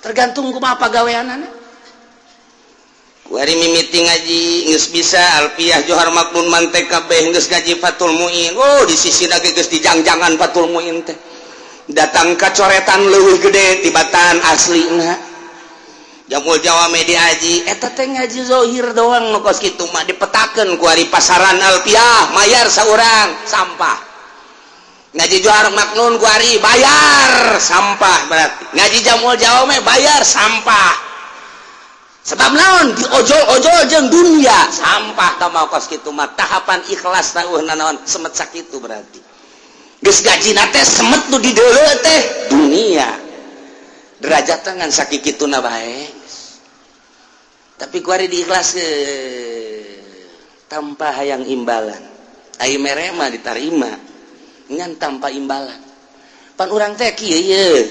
Tergantung kumaha pagaweanana. Kuari mimiti ngaji geus bisa Alfiyah, Johar Maknun, mantek kabeh, geus ngaji Fathul Muin. Oh, di sisi lagi geus dijangjangan Fathul Muin teh. Datang ka coretan leuwih gede tibatan aslina. Jamul Jawame diaji eta teh ngaji zohir doang nu kos kitu mah dipetakeun kuari pasaran Alfiyah, mayar saurang, sampah. Ngaji Johar Maknun kuari bayar, sampah berarti. Ngaji Jamul Jawame bayar, sampah. Sebab naon? Diojol-ojol jeung dunia, sampah. Tah, mau kos kitu mah tahapan ikhlas tah eueuh naon, semet sakitu berarti. Geus gajina teh semet nu di deuleu teh dunia, derajat ngan sakikituna bae. Tapi kuari diikhlas tanpa hayang imbalan, ai mere mah ditarima ngan tanpa imbalan. Pan urang teh kieu ye,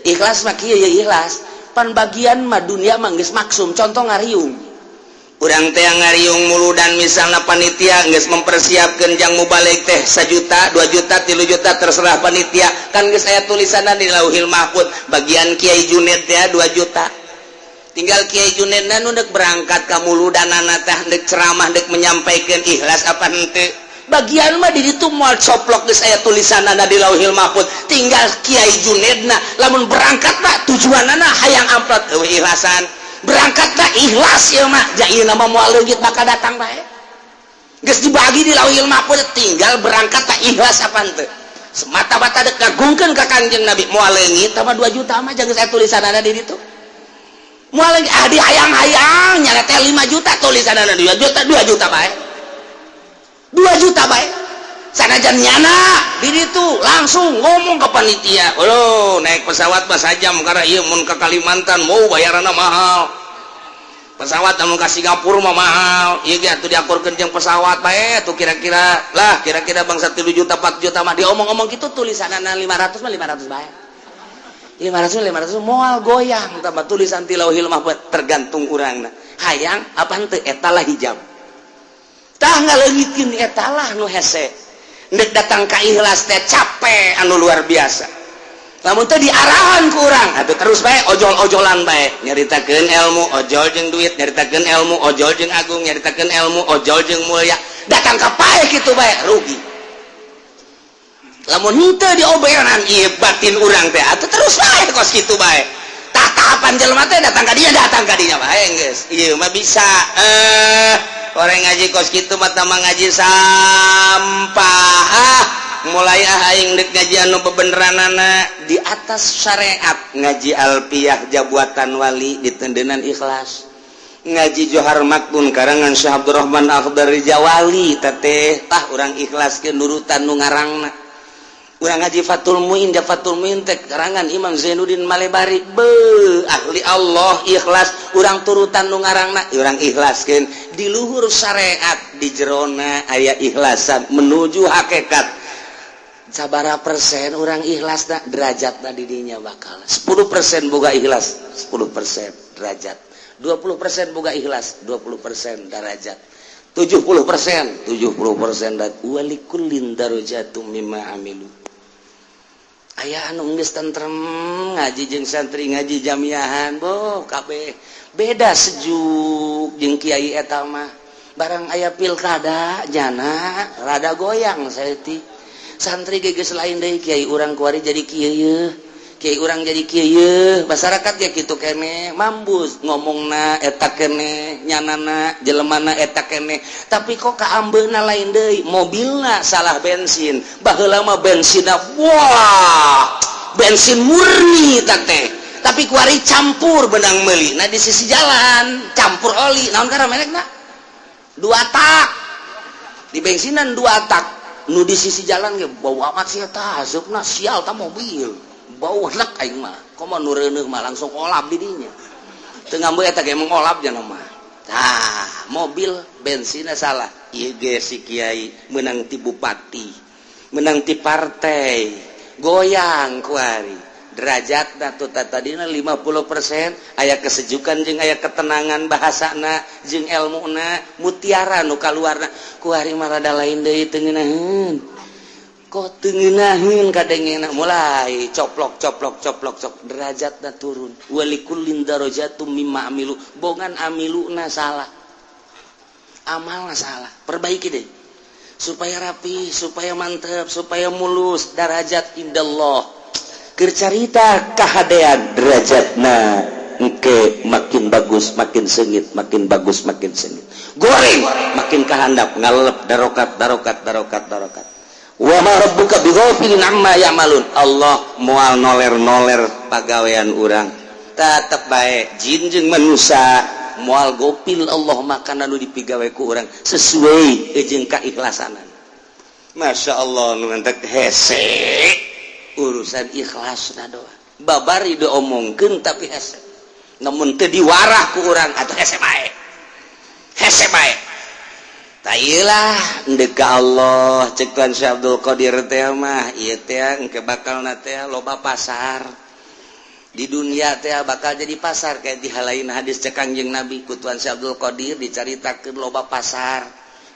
ikhlas mah kieu ye, ikhlas pan bagian mah dunia mah geus maksum. Contoh ngariung, urang teh ngariung muludan, misalnya panitia geus mempersiapkan jang mubalig teh 1 juta, 2 juta, 3 juta, terserah panitia. Kan geus aya tulisanna di Lauhil Mahfud, bagian Kiai Junet ya 2 juta. Tinggal Kiai Junet nu dek berangkat ka muludanana teh, dek ceramah, dek menyampaikan, ikhlas apa henteu. Bagian mah di ditu moal coplok, geus aya tulisanana di Lauhil Mahfud. Tinggal Kiai Junedna lamun berangkat mah tujuanana hayang amplop, eueuh ikhlasan. Berangkat mah ikhlas ieu mah, ja ieu mah moal leungit, bakal datang bae. Geus dibagi di Lauhil Mahfud, tinggal berangkat tak ikhlas apa henteu, semata-mata dek ngagungkeun ka Kanjeng Nabi. Moal leungit mah 2 juta mah, jangan saya tulisanana di ditu moal leungit. Ah, di hayang-hayang nyana teh 5 juta, tulisanana 2 juta, 2 juta bae, 2 juta bae. Sanajan nyana di ditu langsung ngomong ke panitia, "Oh, naik pesawat mah sajam karena ieu mun ke Kalimantan mau bayaranna mahal, pesawat namun ke Singapura mah mahal. Ieu ge atuh diakurkeun jeung pesawat bae tuh, kira-kira lah, kira-kira bangsa 3 juta, 4 juta mah." Diomong-omong gitu, tulisanana 500 mah 500 bae, 500 500 moal goyang tambah tulisan ti Lauhil Mahfud. Tergantung urangna hayang apa henteu. Eta lah hijab tah, ngaleungitkeun eta lah nu hese. Ndek datang ka ikhlas teh capek anu luar biasa. Lamun teh diarahan ku urang atuh terus bae ojol-ojolan bae, nyaritakeun ilmu ojol jeung duit, nyaritakeun ilmu ojol jeung agung, nyaritakeun ilmu ojol jeung mulia, datang ka pae kitu bae, rugi. Lamun henteu dioberan ieu batin urang teh atuh terus bae kos kitu bae. Tah, tahapan jelema teh datang ka dinya, datang ka dinya bae geus. Ieu mah bisa orang ngaji kos kitu mah mah ngaji sampah. Ah, mulai ah, aing dek ngaji anu bebeneranana di atas syariat, ngaji Alpiyah jabuatan wali ditendenan ikhlas, ngaji Johar Maknun karangan Syekh Abdurrahman Akhdari Jawali teteh, tah urang ikhlas ke nurutan nu ngarangna. Urang ngaji Fathul Muin, ja Fathul Muin teh karangan Imam Zainuddin Malebari, be ahli Allah, ikhlas urang turutan nu ngarangna, urang ikhlaskeun di luhur syariat, di jerona aya ikhlasan menuju hakikat. Sabara persen orang ikhlas tak derajat di dinya bakal 10% boga ikhlas, 10% derajat, 20% boga ikhlas, 20% derajat, 70%, 70%. Dat walikullin darajatum mimma amilu. Aya anu geus tentrem ngaji jeung santri, ngaji jamiahan, boh kabeh beda, sejuk jeung kiai eta mah. Barang aya pilkada jana rada goyang saeutik, santri geus lain deui, kiai urang kuari jadi kieu ye, kiai urang jadi kieu ye, masyarakat ya kitu kene, mambus ngomongna eta kene, nyanana jelemana eta kene, tapi kok kaambeuna lain deui, mobilna salah bensin. Baheula mah bensinna wah, bensin murni teh, tapi kuari campur benang meuli. Nah, di sisi jalan campur oli naon karena merekna dua tak di bensinan dua tak nu di sisi jalan ge bau amat sih eta, asupna sial ta mobil, bau enak. Aing mah komo nu reuneuh mah langsung olap di dinya, teu ngambeul eta ge emang olap jana mah. Tah, mobil bensinnya salah. Ieu ge si kiai menang ti bupati, menang ti partai, goyang kuari derajat. Tuh, tadina 50% aya kesejukan jeung aya ketenangan bahasana jeung ilmuna, mutiara nu kaluarna. Kuari mah rada lain deui, teu ngeunaheun. Kok teu ngeunaheun kadengena, mulai coplok coplok coplok cok, derajatna turun. Walikullin darajatum mimma amilu. Bongan amiluna salah, amalna salah, perbaiki deh supaya rapi, supaya mantep, supaya mulus derajat indallah. Keur carita kahadean, derajatna engke makin bagus makin sengit, makin bagus makin sengit, goreng makin kahandap, ngalep darokat darokat darokat darokat. Wa ma rabbuka bighafilin amma ya'malun. Allah moal noler-noler pagawean urang, tetep bae jin jeung manusia moal gopil. Allah makanan nu dipigawe ku urang sesuai jeung kaikhlasanan. Masya Allah, nu mantak hese urusan ikhlas na doa babari diomongkeun, tapi hese namun teu diwarah ku urang atau hese bae, hese bae. Tailah ndek ka Allah. Cek Tuan Syekh Abdul Qadir teh mah, ieu teh engke bakalna teh loba pasar di dunia teh, bakal jadi pasar. Kayak di halain hadis cek Kangjeng Nabi, ku Tuan Syekh Abdul Qadir dicaritakeun, loba pasar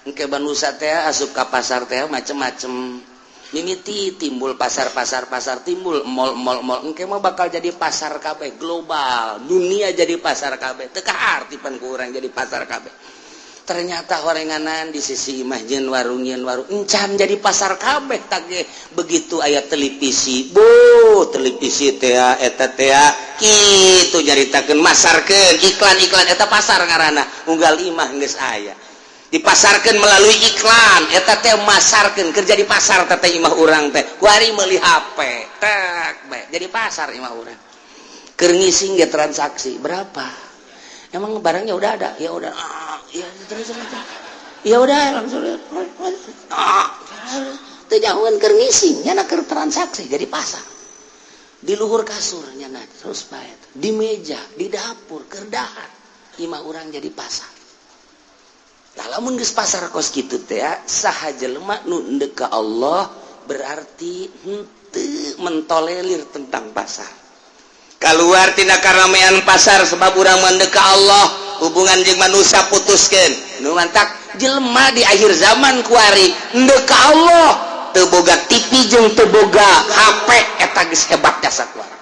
engke, manusia teh asup ka pasar teh macem-macem. Mimiti timbul pasar pasar pasar, timbul mall mall mall. Engke mah bakal jadi pasar kabeh global, dunia jadi pasar kabeh. Teu kaarti pan ku urang jadi pasar kabeh. Ternyata horenganan di sisi imah jeung warung, jeung warung encan jadi pasar kabeh tage. Begitu aya televisi, bu, televisi teh eta teh kitu nyaritakeun, masarkeun iklan-iklan, eta pasar ngaranna. Unggal imah geus aya, dipasarkan melalui iklan, eta teh masarkeun kerja di pasar teh imah urang teh. Kuari meuli HP tek bae jadi pasar imah urang. Keur ngising ge transaksi berapa, emang barangnya udah ada? Ya udah, ah, ya terus terus, ya udah langsung, ah, teu nyahoeun keur ngising nya keur transaksi jadi pasar. Di luhur kasur nya terus bae, di meja, di dapur keur dahar, imah urang jadi pasar. Nah, lamun geus pasar kos kitu teh, saha jelema nu endek ka Allah berarti henteu mentolerir tentang pasar, keluar tina karamean pasar, sebab urang mendek ka Allah, hubungan jeung manusia putuskeun. Nu mantak jelema di akhir zaman kuari endek ka Allah teu boga TV jeung teu boga HP, eta geus hebat jasa kuari.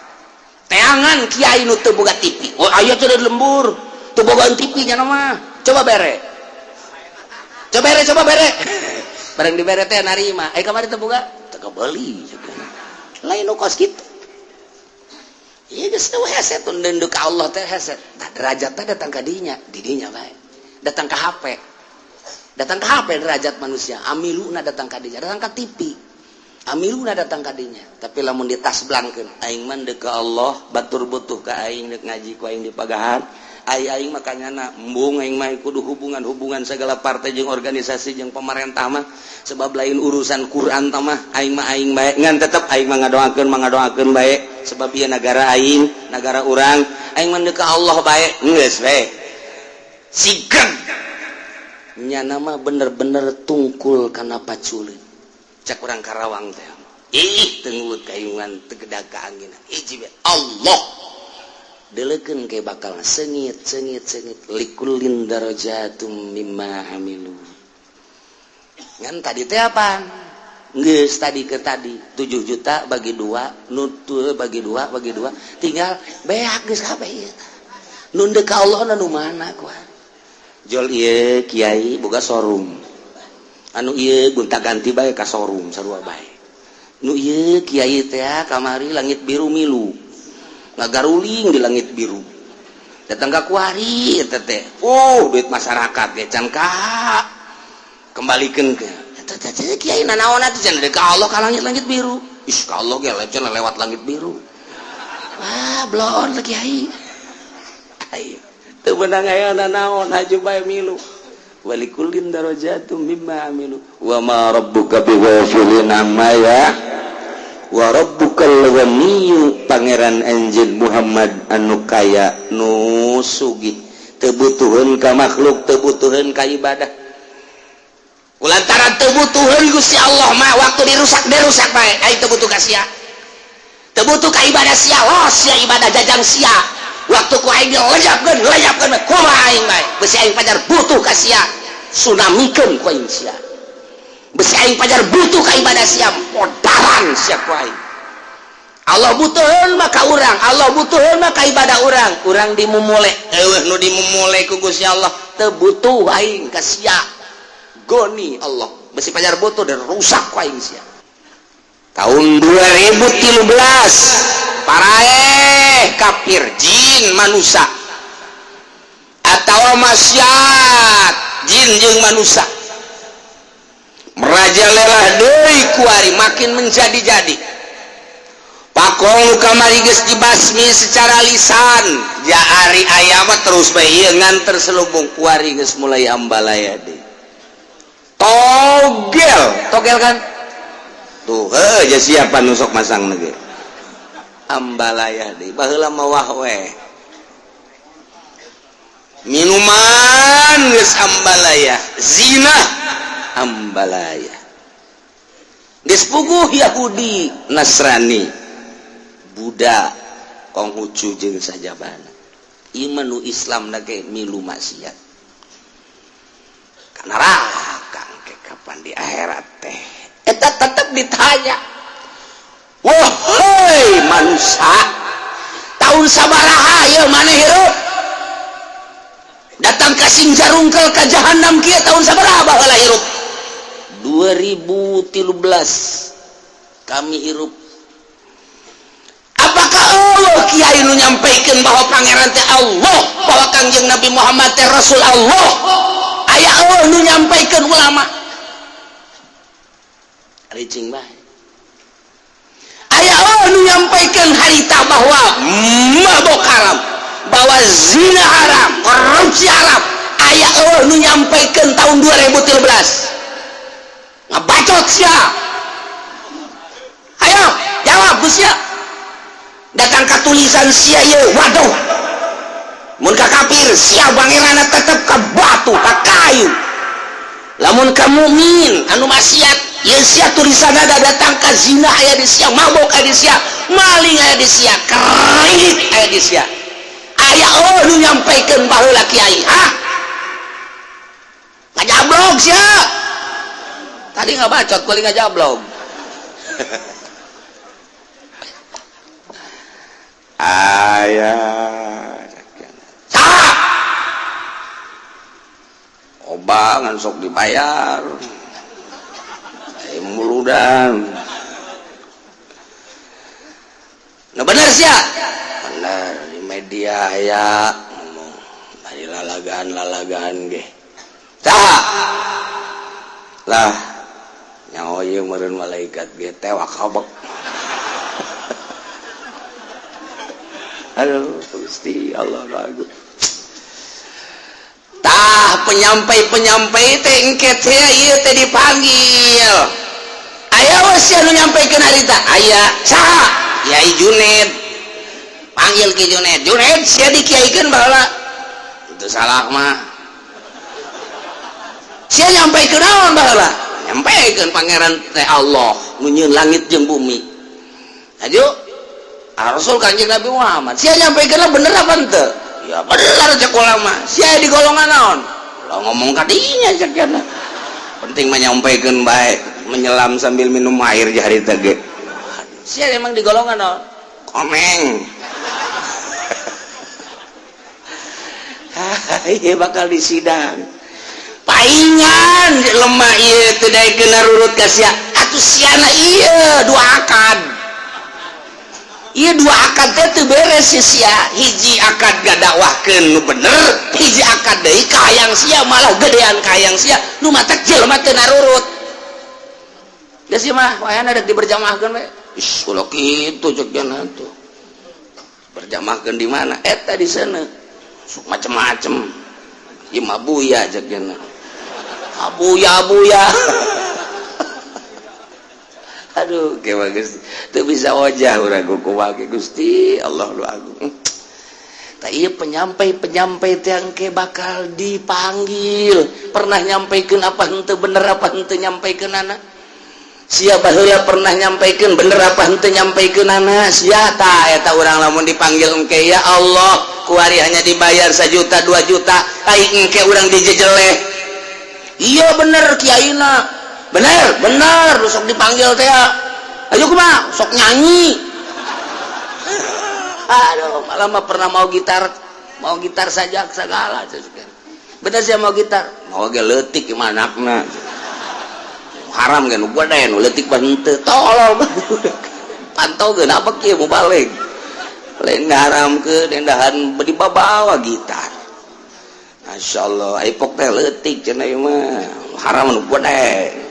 Teangan kiai nu teu boga TV. Oh, aya teh di lembur teu boga TV nya mah. Coba bere, coba bere, coba bere. Barang dibere teh narima, eh, kamari teu boga, teu kebeli lain nu kos kitu. Iya, geus teu hese tun denduk ka Allah teh hese. Tah, derajat teh datang ka dinya, di dinya bae. Datang ka HP. Datang ka HP derajat manusia, amiluna datang ka dinya, datang ka TV. Amiluna datang ka dinya. Tapi lamun ditasblangkeun, aing mah deuk ka Allah, batur butuh ka aing, deuk ngaji ku aing di pagahan. Ai aing mah kanyana embung, aing mah kudu hubungan-hubungan segala partai jeung organisasi jeung pemerintah mah, sebab lain urusan Quran tah mah. Aing mah aing bae, ngan tetep aing mah ngadoakeun mah ngadoakeun bae, sebab ieu negara aing, negara urang. Aing mah ka Allah bae, geus bae sigang nyana mah bener-bener tungkul kana paculeun. Cak urang Karawang teh, ih, tengut kayungan teu gedag ka angin, hiji Allah. Deleukeun ke bakal sengit sengit sengit. Likullin darajatum mimma amilu. Ngan tadi teh apa geus tadi ke tadi 7 juta bagi dua, nutul bagi dua, bagi dua, tinggal beak geus kabeh ieu. Nu deuk ka Allah nu mana kuah jol? Ieu kiai boga showroom, anu ieu gonta ganti bae ka showroom, sarua bae. Nu ieu kiai teh kamari langit biru, milu ngagaruling di langit biru, datang ke kuari eta teh, oh, duit masyarakat ge can ka kembalikan ke eta teh. Kiai nanaon atuh cenah ka Allah ka langit-langit biru? Ih, ka Allah ge cenah lewat langit biru. Wah, blon kiai. Ayo teu beunang aya nanaon, haju bae milu. Walikullin darajatum mimma amilu wa ma rabbuka bighafilin amma ya wa rabbukal ghaniyyu. Pangeran anjeun Muhammad anu kaya, nu sugih, teu butuheun ka makhluk, teu butuheun ka ibadah. Kulantaran teu butuheun, Gusti Allah mah waktu dirusak, dirusak bae. Aing teu butuh ka sia, teu butuh ka ibadah sia. Oh, sia ibadah jajang sia, waktu ku aing dilejapkeun, lejapkeun bae. Kumaha aing bae, besi aing pajar butuh ka sia, tsunamikeun ku aing sia. Besi aing pajar butuh ka ibadah sia, modaran sia ku aing. Allah butuheun mah ka urang, Allah butuheun mah ka ibadah urang. Urang dimumule, eueuh nu dimumule ku Gusti Allah, teu butuh aing ka sia. Goni Allah. Besi pajar butuh dan rusak ku aing sia. Tahun 2013 paraeh kafir jin manusia atau maksiat jin jeung manusia merajalela deui kuari makin menjadi-jadi. Pakong kamari geus dibasmi secara lisan, ja ari aya mah terus bae ieu ngan terselubung. Kuari geus mulai ambalaya deui, togel togel kan tuh. Heuh, ja siapa nu sok masang ge ambalaya deui. Baheula mah wah we minuman geus ambalaya, zina ambalaya, geus puguh Yahudi, Nasrani, Buddha, Konghucu jeung sajabana. Ieu mah nu Islam na ge milu maksiat ka neraka engke kapan di akhirat teh. Eta tetep ditanya, "Wahai manusia, tahun sabaraha ieu maneh hirup?" Datang ka Singjarungkel ka jahanam kieu, "Tahun sabaraha baheula hirup?" "2013 kami hirup." "Apakah Allah kiai nu nyampaikan bahwa pangeran teh Allah, bahwa Kangjeng Nabi Muhammad teh Rasul Allah? Aya Allah nu nyampaikan ulama?" Ricing bae. "Aya Allah nu nyampaikan harita bahwa mabok haram, bahwa zina haram, korupsi haram? Aya Allah nu nyampaikan tahun 2013?" Ngebacot sia. Ayo jawab ku sia. Datang ke tulisan sia ieu, waduh, mun ka kafir sia bangerana tetep ka batu, ka kayu. Lamun ka mukmin anu maksiat ieu sia tulisan ada, datang ka zina aya di sia, mabok aya di sia, maling aya di sia, kredit aya di sia. Aya oh nu nyampaikan baheula, kiai? Hah, ngajablog sia. Tadi nggak bacot, kali ngajablog. Aya saha obangan sok dibayar muludan. Nah, bener sih ya, bener di media ya ngomong dari lalagaan lalagaan ge saha lah nyawa ieu meureun malaikat ge tewak habek. Aduh Gusti Allah bagus. Tah, penyampai-penyampai teh engke teh ieu teh dipanggil. Aya we sia nu nyampaikeun harita? Aya. Saha? Kiai Juned. Panggil Ki Juned. "Juned, sia dikiaikeun baheula." "Itu salah mah." "Sia nyampaikeun naon baheula?" "Nyampaikeun pangeran teh Allah nu nyieun langit jeung bumi." Aju Rasul Kanjeng Nabi Muhammad. "Sia nyampaikeun bener apa henteu?" "Ya bener," cek ulama. "Sia di golongan naon?" Lah, ngomong kadinya cek cenah. Penting menyampaikan baik, menyelam sambil minum air jari teh. "Sia emang di golongan naon?" "Komeng." Iya bakal disidang. Paingan lemah ieu teu daekeun narurut ka sia. Atuh siana ieu dua akad. Iya dua akad teh teu beres si sia. Hiji akad gadakwahkeun nu bener, hiji akad deui kahayang sia, malah gedean kahayang sia nu matak jelema teu narurut. Da sia mah wayahna dek diberjamaahkeun we. Ih, ulah kitu cek cenah tuh. Berjamaahkeun di mana? Eta di sana. Sok macem-macem. Ieu mah buya cek cenah. Abuya abuya. Aduh, kewa Gusti. Teu bisa wajah urang kumaha Gusti Allah lu agung. Tah ieu penyampai-penyampai teh engke bakal dipanggil. Pernah nyampaikeun apa henteu, bener apa henteu nyampaikeunana? Sia baheula pernah nyampaikeun, bener apa henteu nyampaikeunana? Sia tah eta urang lamun dipanggil engke, ya Allah, kuari hanya dibayar 1 juta 2 juta, ai engke urang dijejeleh. Iya bener kiaina. Bener bener, lu sok dipanggil teh, ayo kumaha, sok nyanyi. Aduh, malah mah pernah mau gitar, mau gitar saja segala. Bener sih mau gitar, mau ge leutik gimana anakna haram kan gua deh nu leutik mah henteu, tolol. Pantau ge apa kieu mau balik lain haram ke dendahan dibawa gitar. Masya Allah, ipok teh leutik cenah, ieu mah haram nu gede.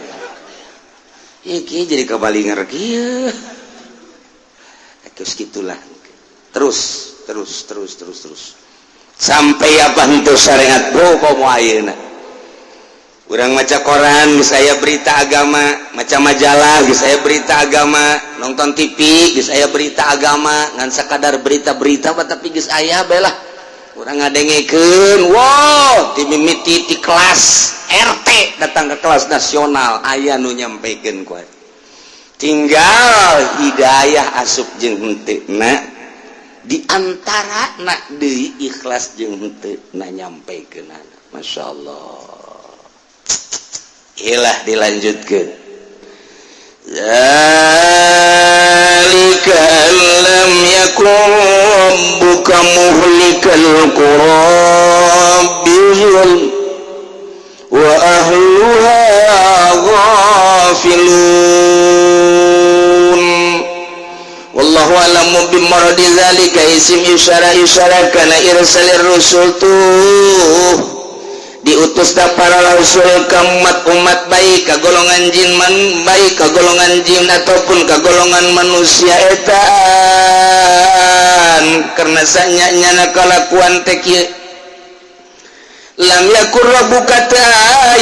Ieu kieu jadi kabalingar kieu. Terus gitulah, terus terus terus terus terus sampai apa henteu syariat, bro. Komo ayeuna urang maca koran geus aya berita agama, maca majalah geus aya berita agama, nonton TV geus aya berita agama. Ngan sakadar berita-berita mah, tapi geus aya bae lah urang ngadengekeun. Wow, ti mimiti ti kelas RT datang ke kelas nasional aya nu nyampaikan ku, tinggal hidayah asup jeung henteu na di antara nak deui ikhlas jeung henteu na nyampaikeunana. Masya Allah. Ilah, dilanjutkan. ذلك أن لم يكن ربك مهلك القرى بظلم وأهلها غافلون. والله أعلم بمراد ذلك isim isyarah, isyarah kana irsalir rusul tuh diutus da para rasul ke umat-umat, baik ke golongan jin man, baik ke golongan jin ataupun ke golongan manusia etan, karena sanyanya kalakuan teh kieu. لم يكن ربك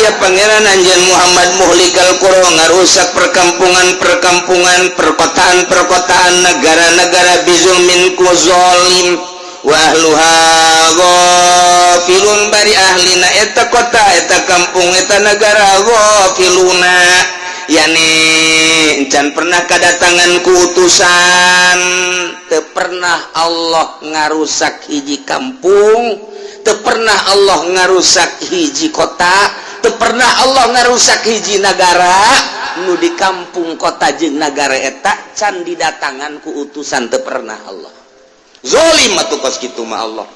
ya pangeran anjeun Muhammad مهلك القرى ngarusak perkampungan-perkampungan, perkotaan-perkotaan, negara-negara بظلم ku zalim وأهلها غافلون bari ahlina eta kota, eta kampung, eta negara غافلون yani encan pernah kedatangan kuutusan. Teu pernah Allah ngarusak hiji kampung, teu pernah Allah ngarusak hiji kota, teu pernah Allah ngarusak hiji negara nu di kampung, kota jeung nagara eta can didatangan ku utusan. Teu pernah Allah zolim atuh kos kitu mah. Allah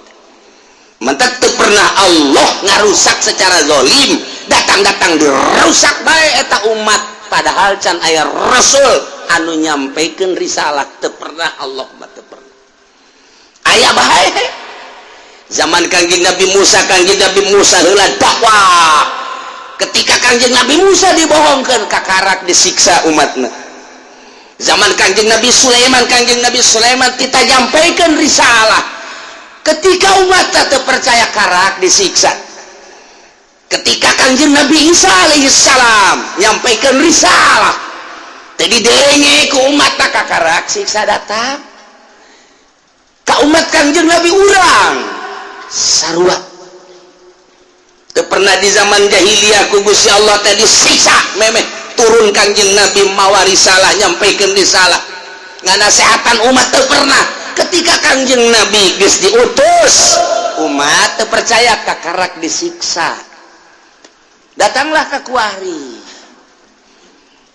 mentak teu pernah Allah ngarusak secara zolim, datang-datang dirusak bae eta umat padahal can aya rasul anu nyampaikan risalah. Teu pernah Allah mah, teu pernah aya bae. Zaman Kangjeng Nabi Musa, Kangjeng Nabi Musa heula dakwah, ketika Kangjeng Nabi Musa dibohongkan, kakarak disiksa umatna. Zaman Kangjeng Nabi Sulaiman, Kangjeng Nabi Sulaiman kita nyampaikan risalah, ketika umat tak percaya, karak disiksa. Ketika Kangjeng Nabi Isa alaihissalam nyampaikan risalah, tadi denge ke umat tak, kakarak siksa datang ke umat. Kangjeng Nabi urang sarua. Teu pernah di zaman jahiliyah ku Gusti Allah tadi siksa. Memeh turun Kangjeng Nabi mawa risalah, nyampaikan risalah, nganasehatan umat, teu pernah. Ketika Kangjeng Nabi geus diutus, umat teu percaya, kakarak disiksa. Datanglah ke kuari.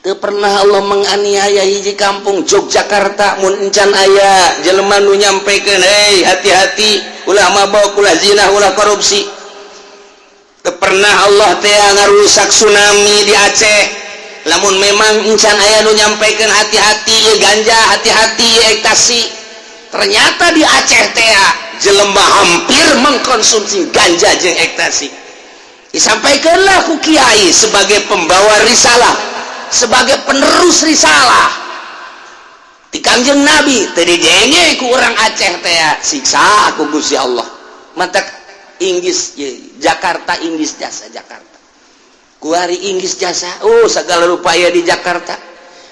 Teu pernah Allah menganiaya hiji kampung Yogyakarta mun encan aya jelema nu nyampaikan, "Hei, hati-hati, ulah mabok, ulah zina, ulah korupsi." Teu pernah Allah teh ngarusak tsunami di Aceh lamun memang encan aya nu nyampaikan, "Hati-hati ya ganja, hati-hati ya ekstasi." Ternyata di Aceh teh jelema hampir mengkonsumsi ganja jeung ekstasi. Disampaikanlah ku kiai sebagai pembawa risalah, sebagai penerus risalah di Kangjeng Nabi, teu didenge ku orang Aceh teh, siksa ku Gusti Allah. Mantak Inggris ye, Jakarta Inggris jasa, Jakarta kuari Inggris jasa. Oh, segala rupaya di Jakarta.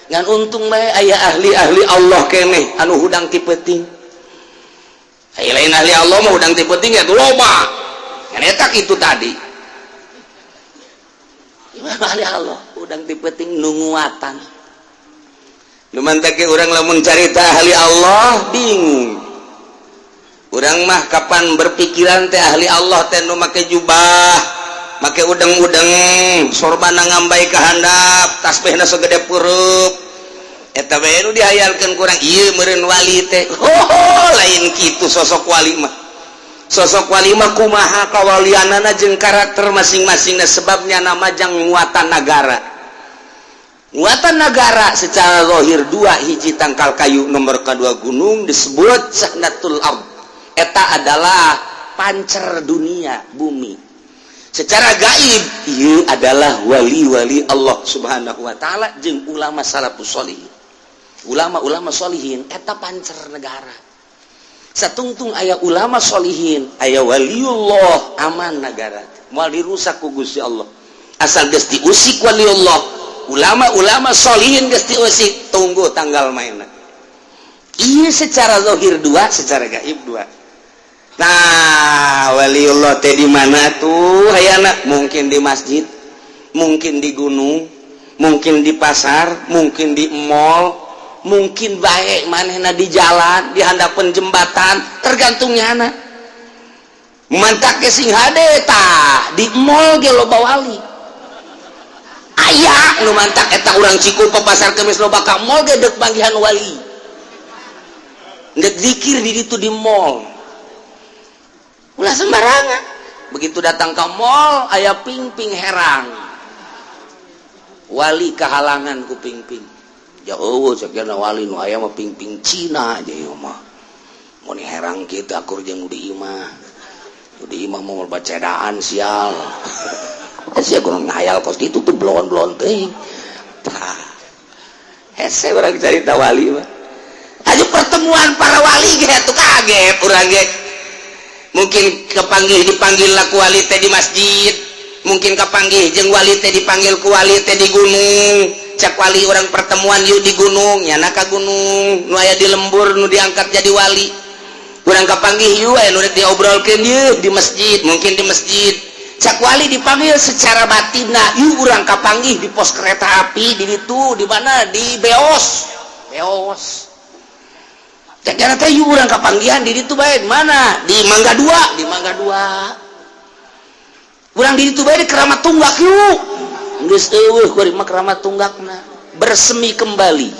Ngan untung bae aya ahli-ahli Allah keneh anu hudang ti peuting. Aya lain ahli Allah mah hudang ti peuting ya loba. Ngan eta kitu tadi. Gimana ahli Allah hudang ti peuting nunguatan. Nu mantak urang lamun carita ahli Allah bingung. Urang mah kapan berpikiran teh ahli Allah teh nu make jubah. Make udeng-udeng, sorbana ngambay ka handap, tasbihna segede peureub. Eta bae nu dihayalkeun kurang, ieu meureun wali teh. Oh, lain kitu sosok wali mah. Sosok wali mah kumaha kawalianana jeung karakter masing-masing. Sebabnya nama jang muatan nagara. Muatan nagara secara zahir dua, hiji tangkal kayu, nomor kedua gunung, disebut sahnatul ard. Eta adalah pancer dunia bumi. Secara gaib ieu adalah wali-wali Allah Subhanahu wa taala jeung ulama salafus sholihin, ulama-ulama sholihin. Eta pancer negara. Satungtung aya ulama sholihin, aya waliullah, aman negara, moal dirusak ku Gusti Allah. Asal geus diusik waliullah, ulama-ulama sholihin geus diusik, tunggu tanggal mainna. Iya, secara zahir dua, secara gaib dua. Nah, waliullah teh di mana tuh hayana? Mungkin di masjid, mungkin di gunung, mungkin di pasar, mungkin di mall, mungkin baik manehna di jalan, di handapan jembatan, tergantungnya anak. Mantak ke sing hade tah di mall ge loba wali. Aya nu mantak eta urang Cikupa, Pasar Kemis, loba ka mall ge deuk manggihan wali. Nggak zikir di ditu, di mall. Ulah sembarangan. Begitu datang ke mall aya ping-ping herang. Wali kehalangan ku ping-ping. Jauh sekian wali nu aya mah ping-ping Cina aja ieu mah. Mun herang kitu akur jeung di imah. Di imah mau bacedaan sial. Sia kudu ngayal kos kitu tuh, blon-blon teuing. Tah. Hese urang carita wali mah. Aju pertemuan para wali ge tuh kaget urang ge. Mungkin kepanggih, dipanggil lah ku wali teh di masjid, mungkin kepanggih jeung wali teh, dipanggil ku wali teh di gunung. Cak wali, "Urang pertemuan yuk di gunung." Nyana ka gunung, nu aya di lembur nu diangkat jadi wali. "Urang kapanggih yuk, aya nu rek diobrolkeun yeuh di masjid." Mungkin di masjid cak wali dipanggil secara batinna, "Yuk, urang kapanggih di pos kereta api di ditu." Di mana? Di Beos. Beos cak jana teh, "Yuk, urang kapanggihan di ditu bae." Mana? Di Mangga Dua. Di Mangga Dua urang di ditu bae, di Keramat Tunggak yuk. Geus eueuh kuari mah Keramat Tunggakna, bersemi kembali.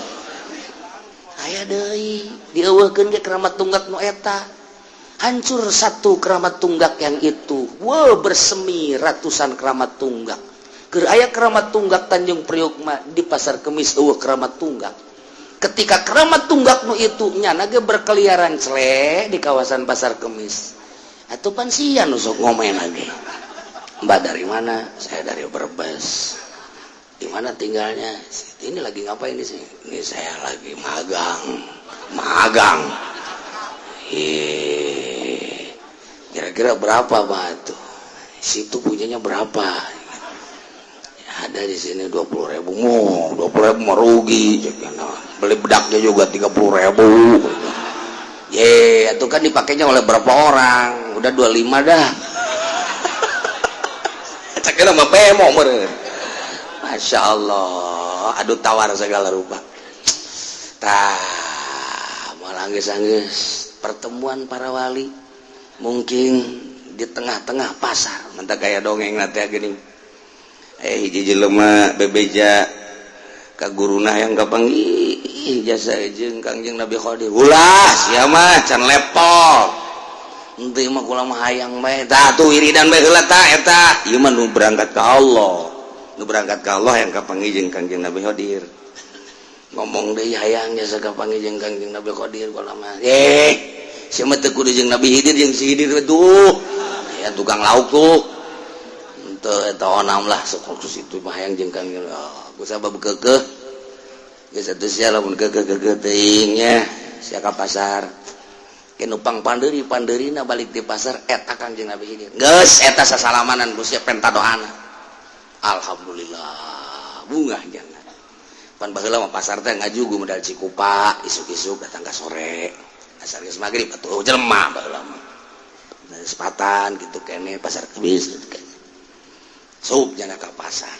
Aya deui dieuweuhkeun ge Keramat Tunggak nu eta. Hancur satu Keramat Tunggak yang itu, wow, bersemi ratusan Keramat Tunggak. Keur aya Keramat Tunggak Tanjung Priok mah, di Pasar Kemis eueuh Keramat Tunggak. Ketika Keramat Tunggak nu itu nyana ge berkeliaran cele di kawasan Pasar Kemis atau pan sia nu sok ngomen lagi. "Mbak dari mana?" "Saya dari Brebes." "Di mana tinggalnya?" "Ini lagi ngapain di sini?" "Ini saya lagi magang." "Magang? Ih, kira-kira berapa, Pak, tuh situ punyanya berapa?" "Ada di sini 20.000." "Mau 20.000 mau rugi, beli bedaknya juga 30.000." "Ye, itu kan dipakainya oleh berapa orang? Udah 25 dah." Cek mah bemo meureun. Masya Allah, aduh, tawar segala rupa. Tah, malah anggeus-anggeus pertemuan para wali mungkin di tengah-tengah pasar. Mantap kayak dongeng nanti gini. Eh, hiji jelema bebeja ka guruna yang kapanggih jasa jeung Kangjeng Nabi Khadir. "Ulah sia mah can level. Henteu mah kula mah hayang bae." Tah tuh wiridan bae heula tah eta. Ieu mah nu berangkat ka Allah. Nu berangkat ka Allah yang kapanggih jeung Kangjeng Nabi Khadir. Ngomong deui, "Hayang jasa kapanggih jeung Kangjeng Nabi Khadir kula mah." "Eh, sia mah teu kudu jeung Nabi Khidir, jeung si Khidir tuh. Ya tukang lauk tuh. Henteu eta onam lah sok itu mah hayang jeung Kangjeng." Oh, ku sabab keukeuh. Geus atuh sia lamun keukeuh-keukeuh teuing nya sia ka pasar. Ke nupang pandeuri pandeurina balik di pasar eta Kangjeng Nabi Khidir. Geus eta sasalamanan ku sia, penta doana. Alhamdulillah, bungah jangan. Pan baheula mah pasar teh ngajugu modal Cikupa, isuk-isuk datang ka sore. Asar geus magrib atuh jelema baheula mah. Nah, sepatan gitu kene Pasar Kemis gitu kene. Sup jana ka pasar.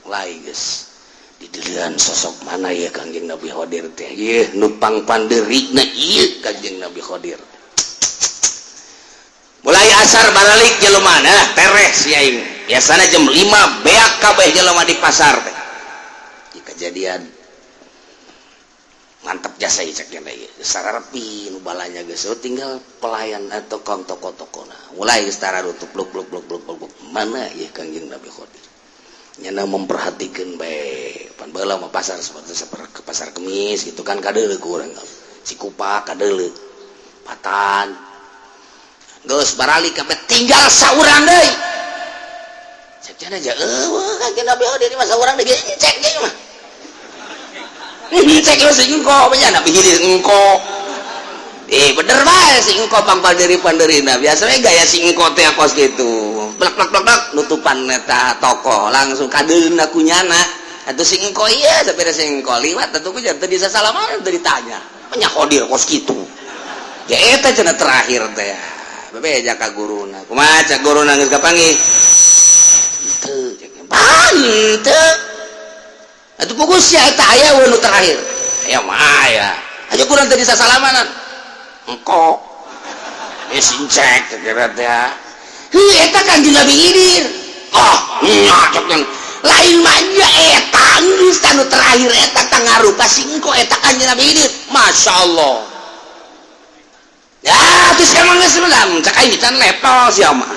Mulai geus didelian sosok mana ya Kangjeng Nabi Khadir teh, ieu nupang pandeurina ieu Kangjeng Nabi Khadir. Mulai asar balik jelema nah tereh si aing. Biasanya jam 5 beak kabeh jelema di pasar teh. Kejadian mantap jasa cek sararepi nu balanya geus, oh, tinggal pelayan atau kong toko-toko. Nah, mulai geus tararutup, bluk bluk bluk bluk bluk. Mana ya Kangjeng Nabi Khidir? Nyana memperhatikan bae. Pan baheula mah pasar seperti seperti ke pasar Kemis gitu kan, kadeuleu ku urang Cikupa, kadeuleu patan geus barali kabeh, tinggal saurang deui. Cek cenah aja, eueuh Kangjeng Nabi Khidir mah saurang deui. Cek ge mah cek lu si engko nya Nabi Khidir engko. Eh, bener bae si engko pang panderi panderina. Biasanya gaya si engko teh kos gitu, blak blak blak blak, nutupan eta toko langsung kadeuna ku nyana atuh si engko. Iya, sampai si engko liwat atuh ku teu bisa salaman, teu ditanya nya Khodir kos kitu ya. Eta cenah terakhir teh bebeja ka guruna. Kumaha cak guruna, geus kapanggih teu? Pan teu atuh, pugus ya eta aya nu terakhir aya mah aya aja kurang tadi sasalamanan engko. Eh, sincek kira teh. Heuh, eta Kanjeng Nabi Khidir. Oh nya, cek lain mah nya eta geus anu terakhir eta tangarupa si engko eta Kanjeng Nabi Khidir. Masya Allah ya. Terus emang geus cek aing can level sia mah.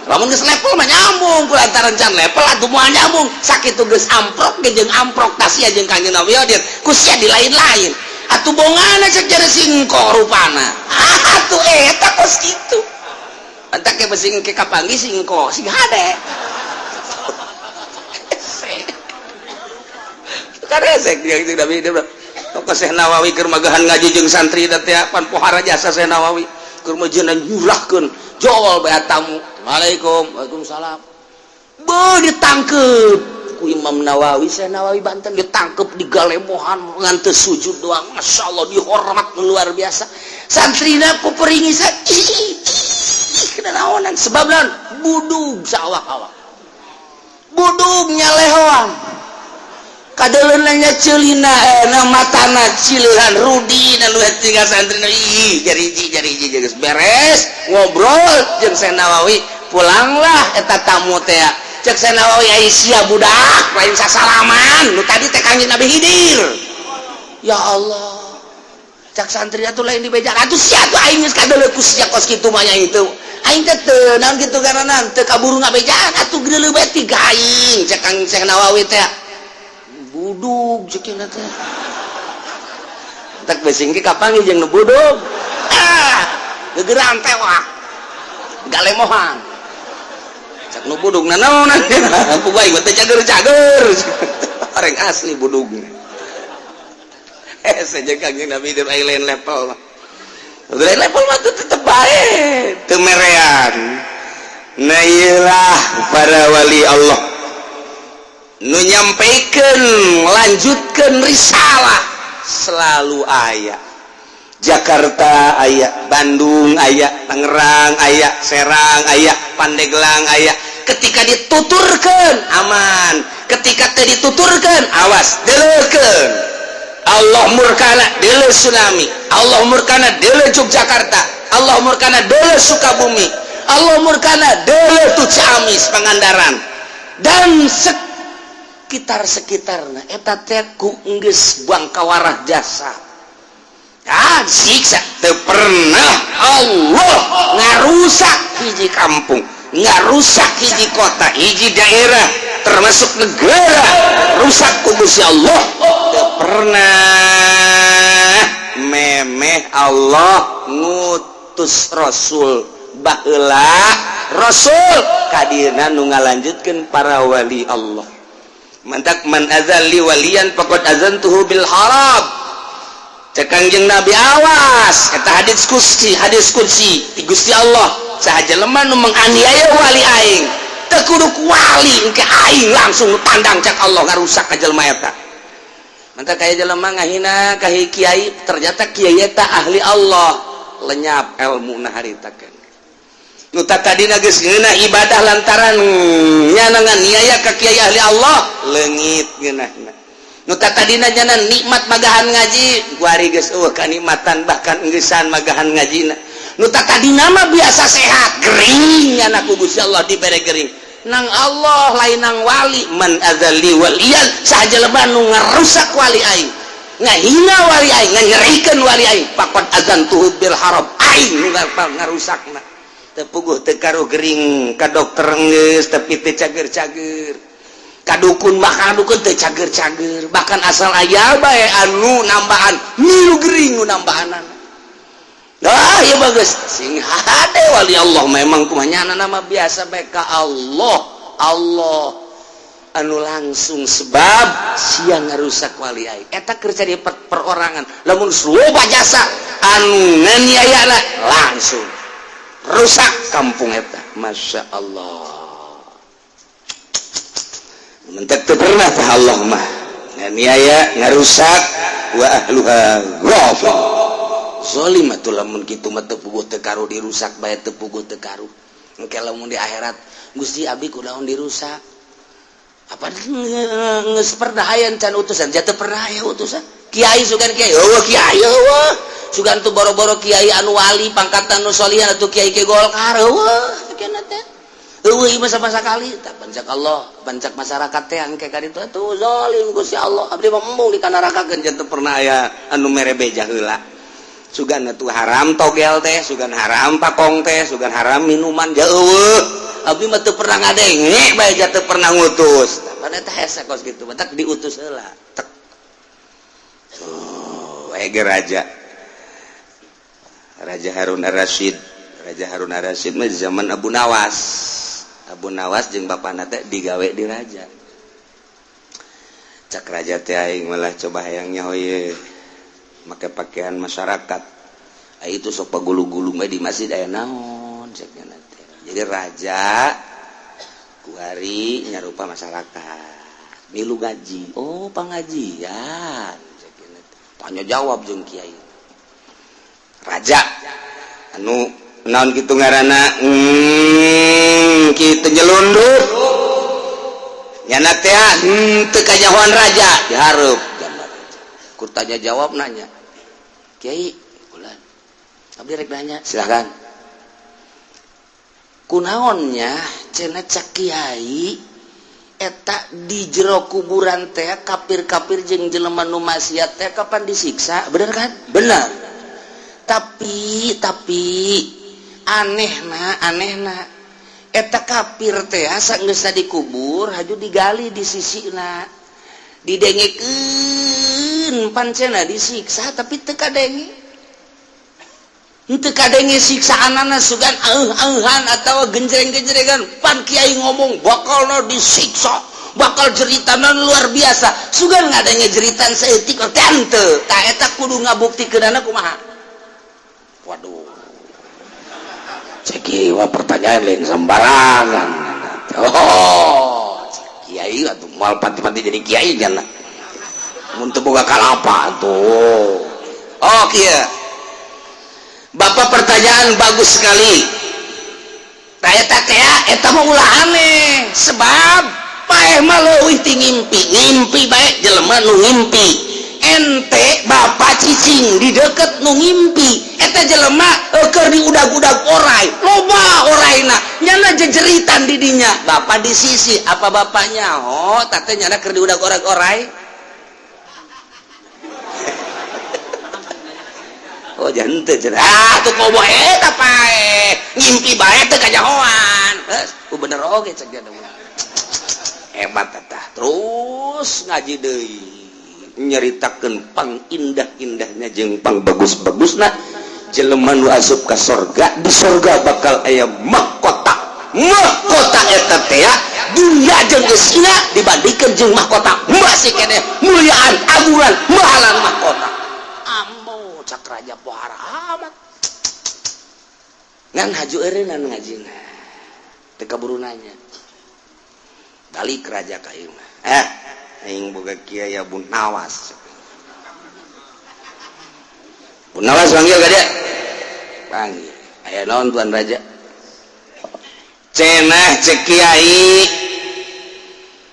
Lamun geus level mah nyambung, ku lantaran can level atuh moal nyambung. Sakitu geus amprok ge jeung amprok tasia jeung Kanjeng Nabi Khidir ku sia di lain-lain atuh bongana. Cek jare singko rupana, ah atuh eta kos kitu. Entak ke besi ke kapanggih singko sing hade kan resek dia jeung Nabi dia. Toko Syekh Nawawi keur magahan ngaji jeung santri teh, pan pohara jasa Syekh Nawawi keur meujeunan nyurahkeun jol bae tamu. Assalamualaikum. Waalaikumsalam. Beuh, ditangkep ku Imam Nawawi. Syekh Nawawi Banten ditangkep di galemohan ngan teu sujud doang. Masya Allah, dihormat luar biasa. Santrina puperingisan, ih ih, kena naonan sebab naon? Budug saawak-awak, budug nyalehoan, kadeuleunna ceulina, eh, na matana cileuhan rudi na lu tinggal santrina. Ih, jariji jariji geus beres ngobrol jeung Syekh Nawawi, pulanglah eta tamu teh. Cek Syekh Nawawi, ai sia budak lain sasalaman, nu tadi teh Kangjeng Nabi Khidir. Ya Allah, cak santri atuh lain dibejak atuh sia tuh, aing geus kadeuleu ku sia kos kitu mah nya. Itu aing teh teu naon kitu karena teu kaburu ngabejaan atuh geuleuh bae tiga aing. Cek Kang Syekh Nawawi teh budug ceukina teh tak besing ge kapanggih jeung nu budug. Ah, gegeran tewak galemohan. Cak nu budug nanaonan ku bae mah teh cager-cager orang asli budug. Eh, saja Kangjeng Nabi di lain level mah, lain level mah tuh tetep bae teu merean. Nah, iyalah para wali Allah nu nyampaikan, lanjutkan risalah selalu aya. Jakarta aya, Bandung aya, Tangerang aya, Serang aya, Pandeglang aya. Ketika dituturkan aman, ketika teu dituturkan awas deleukeun. Allah murkana deuleu tsunami, Allah murkana deuleu Yogyakarta, Allah murkana deuleu Sukabumi, Allah murkana deuleu tuh Ciamis, Pangandaran, dan sekitar-sekitarna. Eta teh ku geus bangkawarah jasa. Ah, siksa teu pernah Allah ngarusak hiji kampung, ngarusak hiji kota, hiji daerah, termasuk negara rusak ku Gusti Allah teu pernah. Memeh Allah ngutus rasul baheula, rasul kadina nu ngalanjutkeun para wali Allah. Mantak man adzalli waliyan faqad azantuhu bil harab, cek Kangjeng Nabi. Awas, eta hadis qudsi, hadis qudsi ti Gusti Allah. Saha jelema nu menganiaya wali aing, teu kudu ku wali, engke aing langsung nu tandang, cek Allah, ngarusak ka jelema eta. Mantak kaya jelema ngahina ka kiai, ternyata kiai eta ahli Allah, lenyap ilmu harita kan. Nu tadina geus ngeunah ibadah, lantaran nyana nganiaya ka kiai ahli Allah, leungit ngeunahna. Nu tadina nyana nikmat magahan ngaji, kuari geus eueuh kanikmatan, bahkan engeusan magahan ngajina. Nu tadina mah biasa sehat, gering nyana ku Gusti Allah dibere gering. Nang Allah, lain nang wali. Man adzali waliyan, saha jelema nu ngarusak wali aing, ngahina wali aing, nganyerikeun wali aing, faqad adzantuhu bil harb, aing nu ngarusakna. Teu puguh teu karuh gering, ka dokter geus tapi teu cager-cager, ka dukun, bahkan dukun teu cager-cager, bahkan asal aya bae anu nambahan milu gering nu nambahanan. Ah, ya bagus sing hade wali Allah memang kumanya nama biasa bae ka Allah. Allah anu langsung sebab sia ngarusak wali aing eta keur cari perorangan. Lamun loba jasa anu nganiayana, langsung rusak kampung eta. Masya Allah, mentek teu pernah tah Allah mah nganiaya ngarusak wa ahluha ghafil zalim. Atuh lamun kitu mah teu puguh teu karuh dirusak bae, teu puguh teu karuh. Engke lamun di akhirat, "Gusti, abdi kunaon dirusak?" Apa geus pernah aya can utusan? Jatuh pernah aya utusan kiai, sugan kiai eueuh, kiai eueuh, sugan tuh boro-boro kiai anu wali pangkatan nu solihan atuh kiai ke Golkar eueuh cenah teh eueuh ieu mah sama sakali. Tah, pancak Allah, pancak masyarakat teh engke ka ditu atuh zalim Gusti Allah, abdi mah embung dikanarakakeun. Janten pernah aya anu mere beja heula, sugan atuh haram togel teh, sugan haram pakong teh, sugan haram minuman jauh, abdi mah teu pernah ngadenge bae, teu pernah ngutus. Tah, eta hese kos kitu, matak diutus heula tek. Oh, ege raja Raja Harun Ar-Rasyid. Raja Harun Ar-Rasyid mah zaman Abu Nawas. Abu Nawas jeung bapana teh digawe di raja. Cak raja teh, "Aing malah coba hayangnya ye make pakaian masyarakat." Ah, itu sok pagulu-gulu di masjid aya naon cek teh. Jadi raja kuari nyarupa masyarakat, milu ngaji. Oh, pengajian, tanya jawab jeung kiai. Raja anu naon gitu ngaranna, kitu nyelundup nyana teh teu kanyahoan raja dihareup gambar raja. Ku tanya jawab nanya, "Kiai bulan, abdi rek nanya." "Silakan." "Kunaonnya cenah cak kiai eta di jero kuburan teh kafir-kafir jeung jelema nu maksiat teh kapan disiksa, bener kan?" "Benar, tapi anehna, anehna eta kafir teh asa geus dikubur haju digali di sisina, didengekeun pancena disiksa, tapi teu kadenge, teu kadenge siksaanana, sugan auh-auhan atau genjreng-genjrengan. Pan kiai ngomong bakal disiksa, bakal jeritanan luar biasa, sugan ngadenge jeritan saeutik teh henteu. Tah, eta kudu ngabuktikeunana kumaha?" Waduh, cek wah, pertanyaan lain sembarangan. Oh, kiai atuh moal panti-panti jadi kiai nya mun teu boga kalapa tuh. "Oh, kieu Bapak, pertanyaan bagus sekali." Tah, eta teh eta mah ulah aneh, sebab paeh mah leuwih ti ngimpi. Ngimpi bae jelema nu ngimpi, ente bapak cicing di deket nu ngimpi eta jelema keur diudag-udag orai, loba oraina, nyana jejeritan di dinya, bapak di sisi. Apa bapaknya? Oh, tate nyana keur diudag orai-orai. Oh, jangan teu. Ah, tuh komo eta pae ngimpi bae teu kanyahoan. Geus, oh, bener oge cek dia. Hebat eta. Terus ngaji deui, nyaritakeun pang indah-indahnya jeung pang bagus-bagusna jelema nu asup ka sorga. Di sorga bakal aya mahkota. Mahkota eta teh dunia jeung geusina dibandingkeun jeung mahkota masih keneh muliaan, agungan, mahalan mahkota. Ambo, cak raja, pohara amat ngan haju eureunnan ngajina, teu kaburu nanya. Balik raja ka imah, "Eh, aing boga kiai Abu Nawas. Abu Nawas, panggil ka dia." Panggil. "Aya naon, tuan raja?" "Cenah cek kiai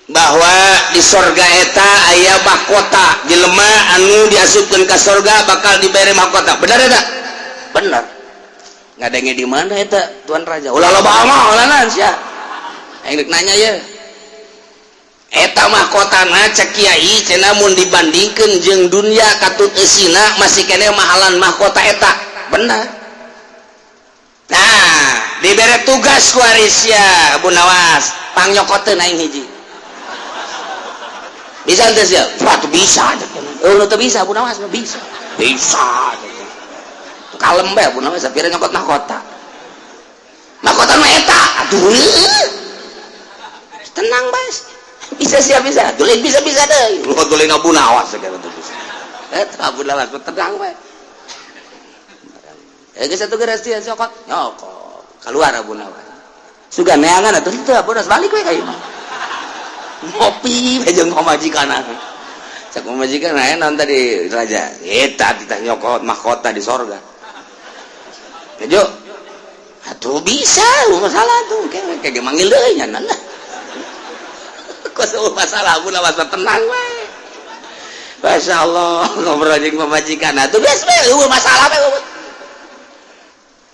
bahwa di sorga eta aya mahkota, jelema anu diasupkeun ka sorga bakal dibere mahkota, benar eta?" "Benar." "Ngadenge di mana eta, tuan raja?" "Ulah loba omong, ulah sia." Aing rek nanya ya, eta mahkotana cek kiai cenah mun dibandingkeun jeung dunia katut eusina, masih keneh mahalan mahkota eta. Benar. Nah, dibere tugas ku Arisya, Abu Nawas, pangnyokotkeun aing hiji. Bisa henteu sia? Wah, tuh bisa. Oh, lu teu bisa. Abu Nawas bisa, bisa. Kalem bae Abu Nawas, sapira nyokot mahkota, mahkota nu eta. Aduh, tenang bae. Bisa siap, bisa tulis, bisa, bisa deh lu tulis. Abu Nawas segala tuh bisa. Eta Abu Nawas tenang bae. Eh, geus atuh, geus sia cokot, nyokot, keluar Abu Nawas. Sugan neangan atuh teu, Abu Nawas balik we ka imah, ngopi we jeung pamajikan. Cek pamajikan, aya naon tadi, raja? Eta titah nyokot mahkota di sorga. Kejo atuh bisa masalah tuh, kayak kayak manggil deui nya nah. Kok semua masalah, Abu Nawas tenang we. Masya Allah, ngobrol jeung pamajikan atuh geus we, eueuh masalah we.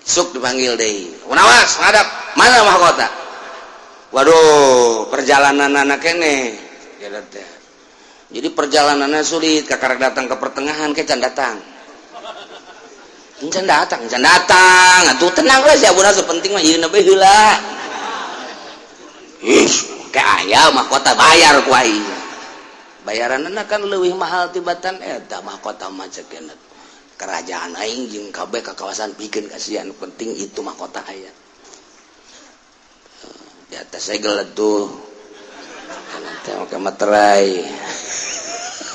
Suk dipanggil deui. Nawas, ngadap. Mana mahkota? Waduh, perjalanan anak kene. Jadi perjalanannya sulit, kakak datang ke pertengahan, ke can datang. Can datang, can datang. Atuh tenang we si Abu Nawas, penting mah ieu bae heula. Ih, kayak aya mahkota, bayar ku aing. Bayaranna kan leuwih mahal tibatan eta mahkota mah cek kerajaan aing jeung kabeh ka kawasan pikeun kasihan, penting itu mahkota aya di atas segel tuh, nanti pakai materai.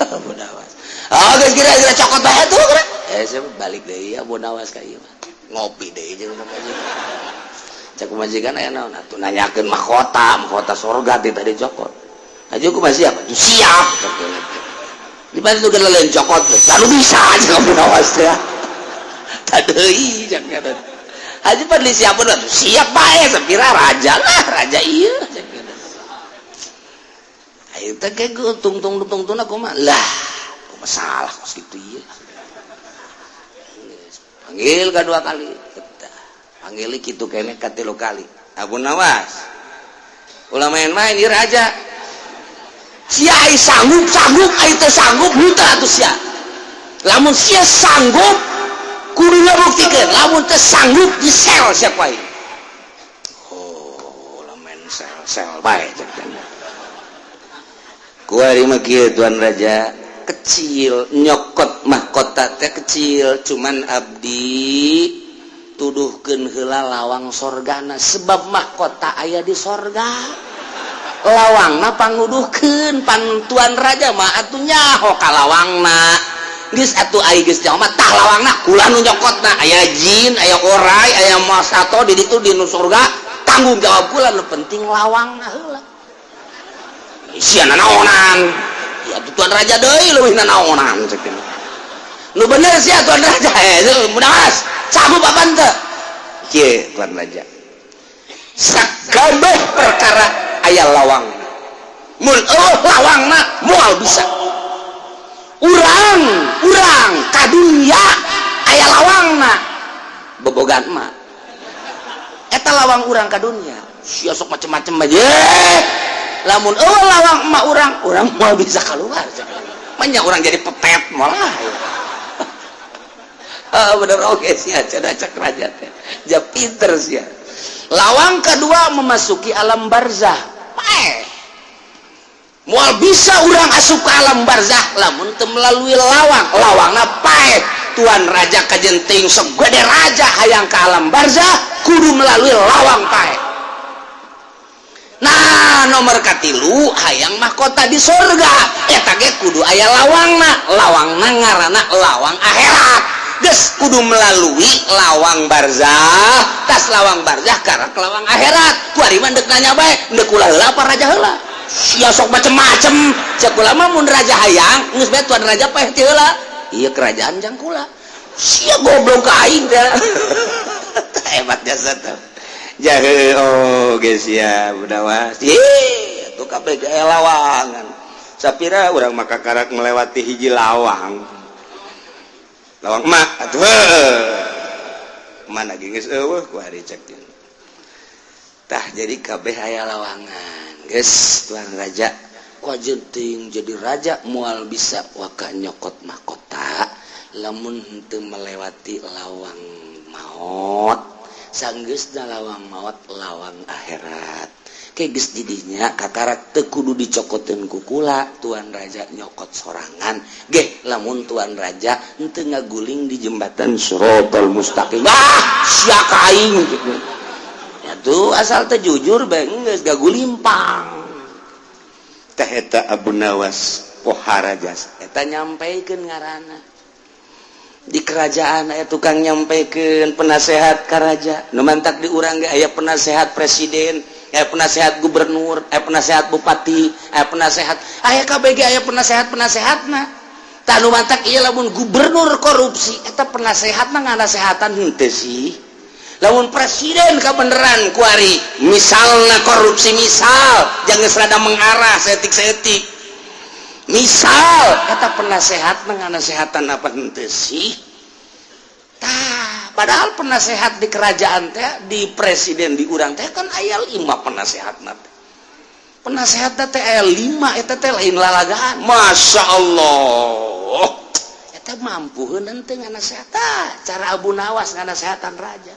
Abu Nawas, oh geus, kira-kira cokot bae tuh kira. Eh, saya balik deui Abu Nawas ka ieu, ngopi deui jeung pamajikan. Cek pamajikan, aya naon atuh? Nanyakeun mahkota, mahkota sorga ti tadi cokot. Aja aku masih siap, siap. Di mana tuh lain cokot, lalu bisa aja Abu Nawas teh. Tadi jangan Haji Fadli siap pun siap bae, sapira raja lah, raja iya. Ayo teh kayak tung tung tung tung, aku mah lah, aku masalah kos gitu iya. Panggil kedua kali, panggil gitu kene katilu kali. Abu Nawas, ulah main-main, ieu raja. Sia ai sanggup sanggup, ai teu sanggup henteu atuh sia. Lamun sia sanggup kudu ngabuktikeun, lamun teu sanggup di sel sia ku aing. Oh, lamun sel sel bae cek. Kuari mah kieu, tuan raja, kecil nyokot mahkota teh kecil, cuman abdi tuduhkeun heula lawang sorgana, sebab mahkota aya di sorga, lawangna panguduhkeun. Pan tuan raja mah atuh nyaho ka lawangna. Geus atuh, ai geus nyaho mah tah lawangna kula nu nyokotna. Aya jin, aya orai, aya masato di ditu di nu surga, tanggung jawab kula, nu penting lawangna heula. Sia nanaonan ya, tuan raja deui leuwih nanaonan cek. Nu bener sia, tuan raja. Eh, mudah sanggup apa henteu? Kieu, tuan raja, sakabeh perkara aya lawang. Mun eueuh lawangna moal bisa. Urang urang ka dunya aya lawangna, bobogan emak eta lawang urang ka dunya. Sia sok macem-macem aja, lamun eueuh lawang emak urang, urang moal bisa keluar. Banyak orang jadi pepet malah. Ah, bener oke sih, cenah cek raja teh. Ja pinter sih. Lawang kedua memasuki alam barzah. Paeh. Moal bisa urang asup ke alam barzah lamun teu melalui lawang. Lawangna paeh. Tuan raja kajenting segede raja hayang ke alam barzah kudu melalui lawang paeh. Nah, nomor katilu hayang mahkota di surga, eta ge kudu aya lawangna. Lawangna ngaranna lawang akhirat. Geus kudu melalui lawang barzah, tas lawang barzah karak lawang akhirat. Kuari mah deuk nanya bae, deuk kula heula apa raja heula? Sia sok macem-macem. Cek kula mah mun raja hayang geus bae tuan raja paeh ti heula. Ieu kerajaan jang kula. Sia goblok ka aing teh. Hebat jasa teh. Jahe, oh geus ya budawas. Ih, atuh kabeh ge lawangan. Sapira urang maka karak melewati hiji lawang. Lawang emak atuh. Mana ge geus eueuh ku hari cek. Tah, jadi kabeh aya lawangan, geus. Tuan raja ku teuing jadi raja moal bisa waka nyokot mahkota lamun henteu melewati lawang maut. Sanggeusna lawang maut, lawang akhirat ke geus didinya, kakarak teu kudu dicokoteun ku kula. Tuan raja nyokot sorangan ge lamun tuan raja henteu ngaguling di jembatan Siratal Mustaqim. Ah, sia ka aing gitu ya tuh, asal teh jujur bae geus gagulimpang teh. Eta Abu Nawas pohara jasa eta nyampaikan ngaranna di kerajaan. Aya tukang nyampaikan, penasehat ka raja. Nu mantak di urang ge aya penasehat presiden, aya penasehat gubernur, aya penasehat bupati, aya penasehat, aya KBG, aya penasehat penasehatna. Tah, nu mantak ieu lamun gubernur korupsi, eta penasehatna nganasehatan henteu sih? Lamun presiden kebenaran kuari misalnya korupsi, misal jangan serada mengarah setik-setik, misal eta penasehat nganasehatan apa henteu sih? Tah, padahal penasehat di kerajaan teh, di presiden di urang teh kan aya lima penasehat teh. Penasehat teh aya lima, eta teh lain lalagaan. Masya Allah, eta mampu henteu nganasehatan? Cara Abu Nawas nganasehatan raja,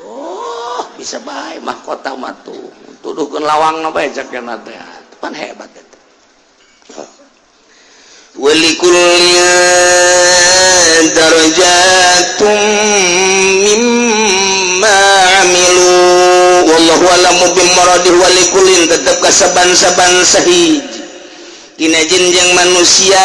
oh, bisa bae mahkota mah tuh tuduhkeun lawang bae cek teh pan hebat eta. ولكل درجات مما عملوا والله أعلم بمراده. ولكل tetep kasaban-saban sahiji tina jin jeung manusia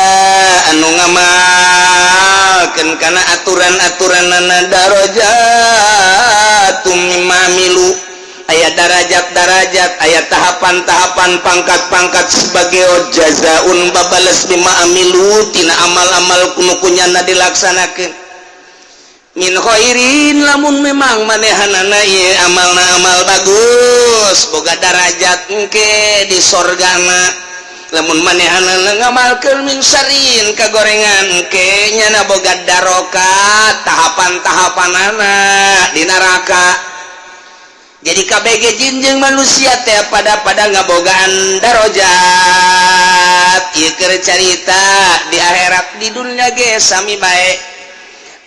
anu ngamalkeun kana aturan-aturanana, درجات مما عملوا, aya darajat-darajat, aya tahapan-tahapan, pangkat-pangkat sebagai جزاء babales بما عملوا tina amal-amal nu ku nyana dilaksanakeun, من خير lamun memang manehanana ieu amalna amal bagus, boga darajat engke di sorgana. Lamun manehanana ngamalkeun من شر kagorengan, engke nyana boga darokat, tahapan-tahapanana di neraka. Jadi KBG jin jeung manusia teh pada pada ngabogaan darajat. Ieu keur carita di akhirat, di dunia ge sami bae.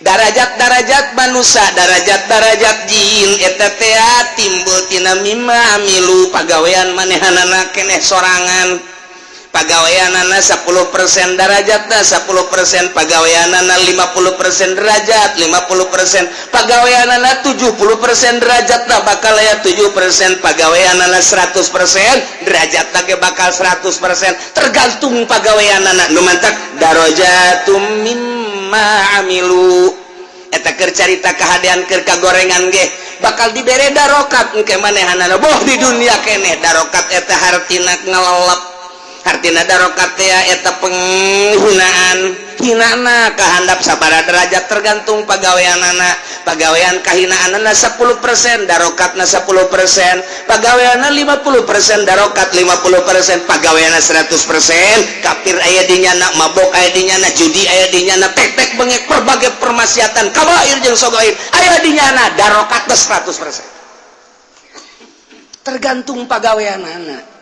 Darajat-darajat manusia, darajat-darajat jin eta teh timbul tina مما عملوا, pagawean manehanana keneh sorangan. Pagaweanana 10% darajatna 10%, pagaweanana 50% derajat 50%, pagaweanana 70% derajatna bakal aya 7%, pagaweanana 100% derajatna ge bakal 100%, tergantung pagaweanana. Nu mantak درجات مما عملوا eta keur carita kahadean. Keur kagorengan ge bakal dibere darokat engke manehanana, boh di dunia keneh. Darokat eta hartina ngelelep, hartina darokat teh eta penghinaan. Hinana kahandap sabara derajat tergantung pagaweanana. Pagawean kahinaanana 10%, darokatna 10%. Pagaweanna 50%, darokat 50%. Pagaweanna 100%, kafir aya di nyana, mabok aya di nyana, judi aya di nyana, tek-tek bengek, berbagai permaksiatan kabair jeung sogair aya di nyana, darokatna 100%, tergantung pagaweanana.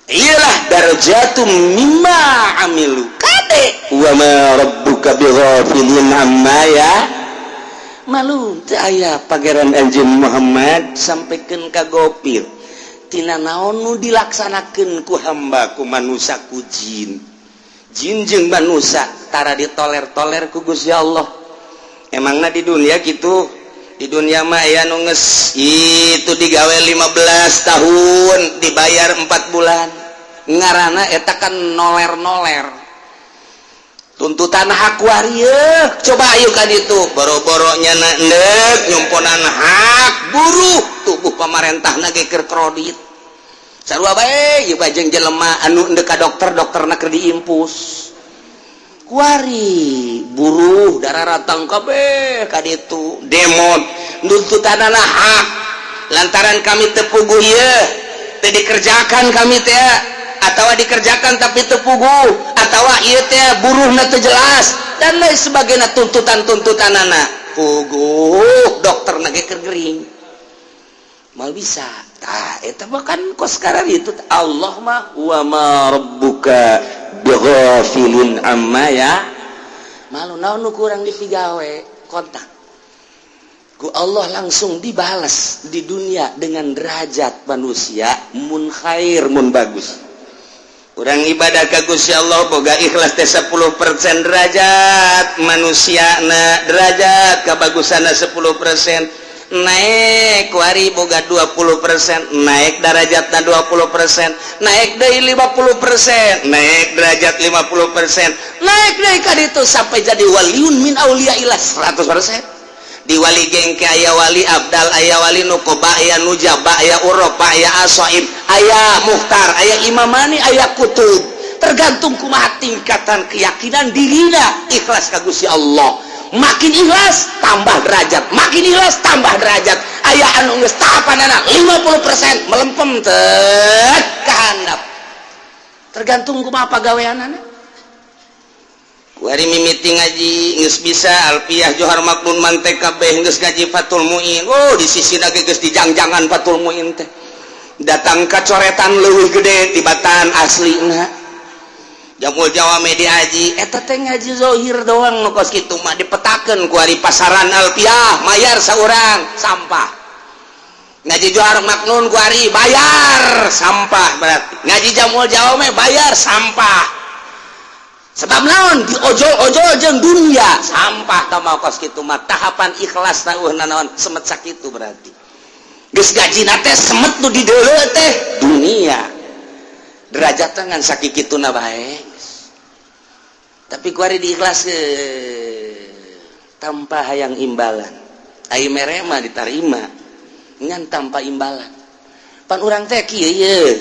Iyalah, درجات مما عملوا. Kade وما ربك بغافل عما يعملون. Teu aya Pangeran anjeun Muhammad sampaikan ka gopil tina naon nu dilaksanakeun ku hamba, ku manusia, ku jin. Jin jeung manusia tara ditoler-toler ku Gusti Allah. Emangna di dunia gitu? Di dunia mah aya nu geus itu digawe 15 tahun dibayar 4 bulan, ngaranna eta kan noler-noler tuntutan hak waria. Coba ayo kan itu boro-boro nyana endek nyumponan hak buruh, tubuh pamarentah ge keur kredit sarua bae. Ieu bajeng jelema anu endek ka dokter, dokterna keur diimpus. Kuari buruh dararatang kabeh ka ditu demo nuntutanana hak, lantaran kami teu puguh ieu, teu dikerjakan kami teh, atau dikerjakan tapi teu puguh, atau ieu teh buruhna teu jelas dan lain sebagainya. Tuntutan-tuntutanana puguh, dokterna ge keur gering. Mal bisa. Tah, eta mah kan kos sekarang itu Allah mah wa ma rabbuka bighafilin amma ya malu. Naon nu kurang dipigawe, kontak ku Allah langsung dibalas di dunia dengan derajat manusia mun khair, mun bagus. Urang ibadah ka Gusti Allah boga ikhlas teh 10% derajat manusia na, derajat kebagusanna 10% naik. Kuari boga 20%, naik derajatna 20%, naik dari 50%, naik derajat 50%, naik dari ka itu sampai jadi waliun min auliyaillah 100%. Di wali gengke aya wali abdal, aya wali nukoba, aya nujaba, aya uropa, aya asoib, aya muhtar, aya imamani, aya kutub, tergantung kumaha tingkatan keyakinan dirina ikhlas ka Gusti Allah. Makin ikhlas tambah derajat, makin ikhlas tambah derajat. Aya anu geus tahapanana 50% melempem teh ka handap, tergantung kumaha pagaweanana. Kuari mimiti ngaji geus bisa alfiah, johar maknun, mantek kabeh, geus ngaji Fathul Muin. Oh, di sisi ge geus dijangjangan Fathul Muin teh, datang ka coretan leuwih gede tibatan aslina. Jamul Jawame diaji, eta teh ngaji zohir doang. Nu kos kitu mah dipetakeun ku ari pasaran alfiah, mayar saurang, sampah. Ngaji Johar Maknun ku ari bayar, sampah. Berarti ngaji Jamul Jawame bayar, sampah. Sebab naon? Diojol-ojol jeung dunia, sampah. Tah, mau kos kitu mah tahapan ikhlas tah naon, semet sakitu. Berarti geus gajina teh semet nu di deuleu teh dunia, derajat ngan sakikituna bae. Tapi kuari diikhlas ke tanpa hayang imbalan, ai mere mah ditarima ngan tanpa imbalan. Pan urang teh kieu ye,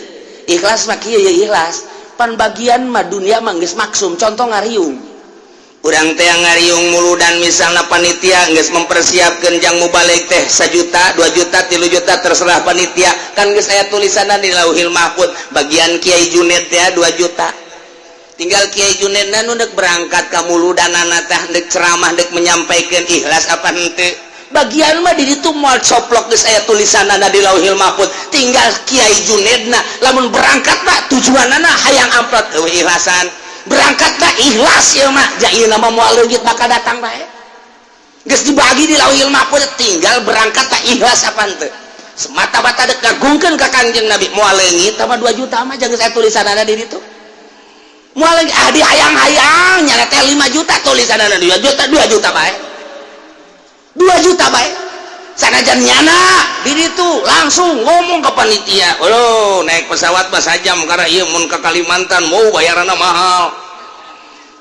ikhlas mah kieu ye, ikhlas pan bagian mah dunia mah geus maksum. Contoh ngariung, urang teh ngariung muludan, misalnya panitia geus mempersiapkan jang mubalig teh 1 juta, 2 juta, 3 juta, terserah panitia. Kan geus aya tulisanna di Lauhil Mahfud, bagian Kiai Junet ya 2 juta. Tinggal Kiai Junet nu dek berangkat ka muludanana teh, dek ceramah, dek menyampaikan, ikhlas apa henteu. Bagian mah di ditu moal coplok, geus aya tulisanana di Lauhil Mahfud. Tinggal Kiai Junedna lamun berangkat mah tujuanana hayang amplop, eueuh ikhlasan. Berangkat mah ikhlas ieu mah, ja ieu mah moal leungit, bakal datang bae, geus dibagi di Lauhil Mahfud. Tinggal berangkat tak ikhlas apa henteu, semata-mata dek ngagungkeun ka Kanjeng Nabi. Moal leungit mah 2 juta mah, jangan saya tulisanana di ditu moal leungit. Ah, di hayang-hayang nyana teh 5 juta, tulisanana 2 juta, 2 juta bae, 2 juta bae. Sanajan nyana di ditu langsung ngomong ke panitia, "Oh, naik pesawat mah sajam, karena ieu mun ke Kalimantan mau bayaranna mahal,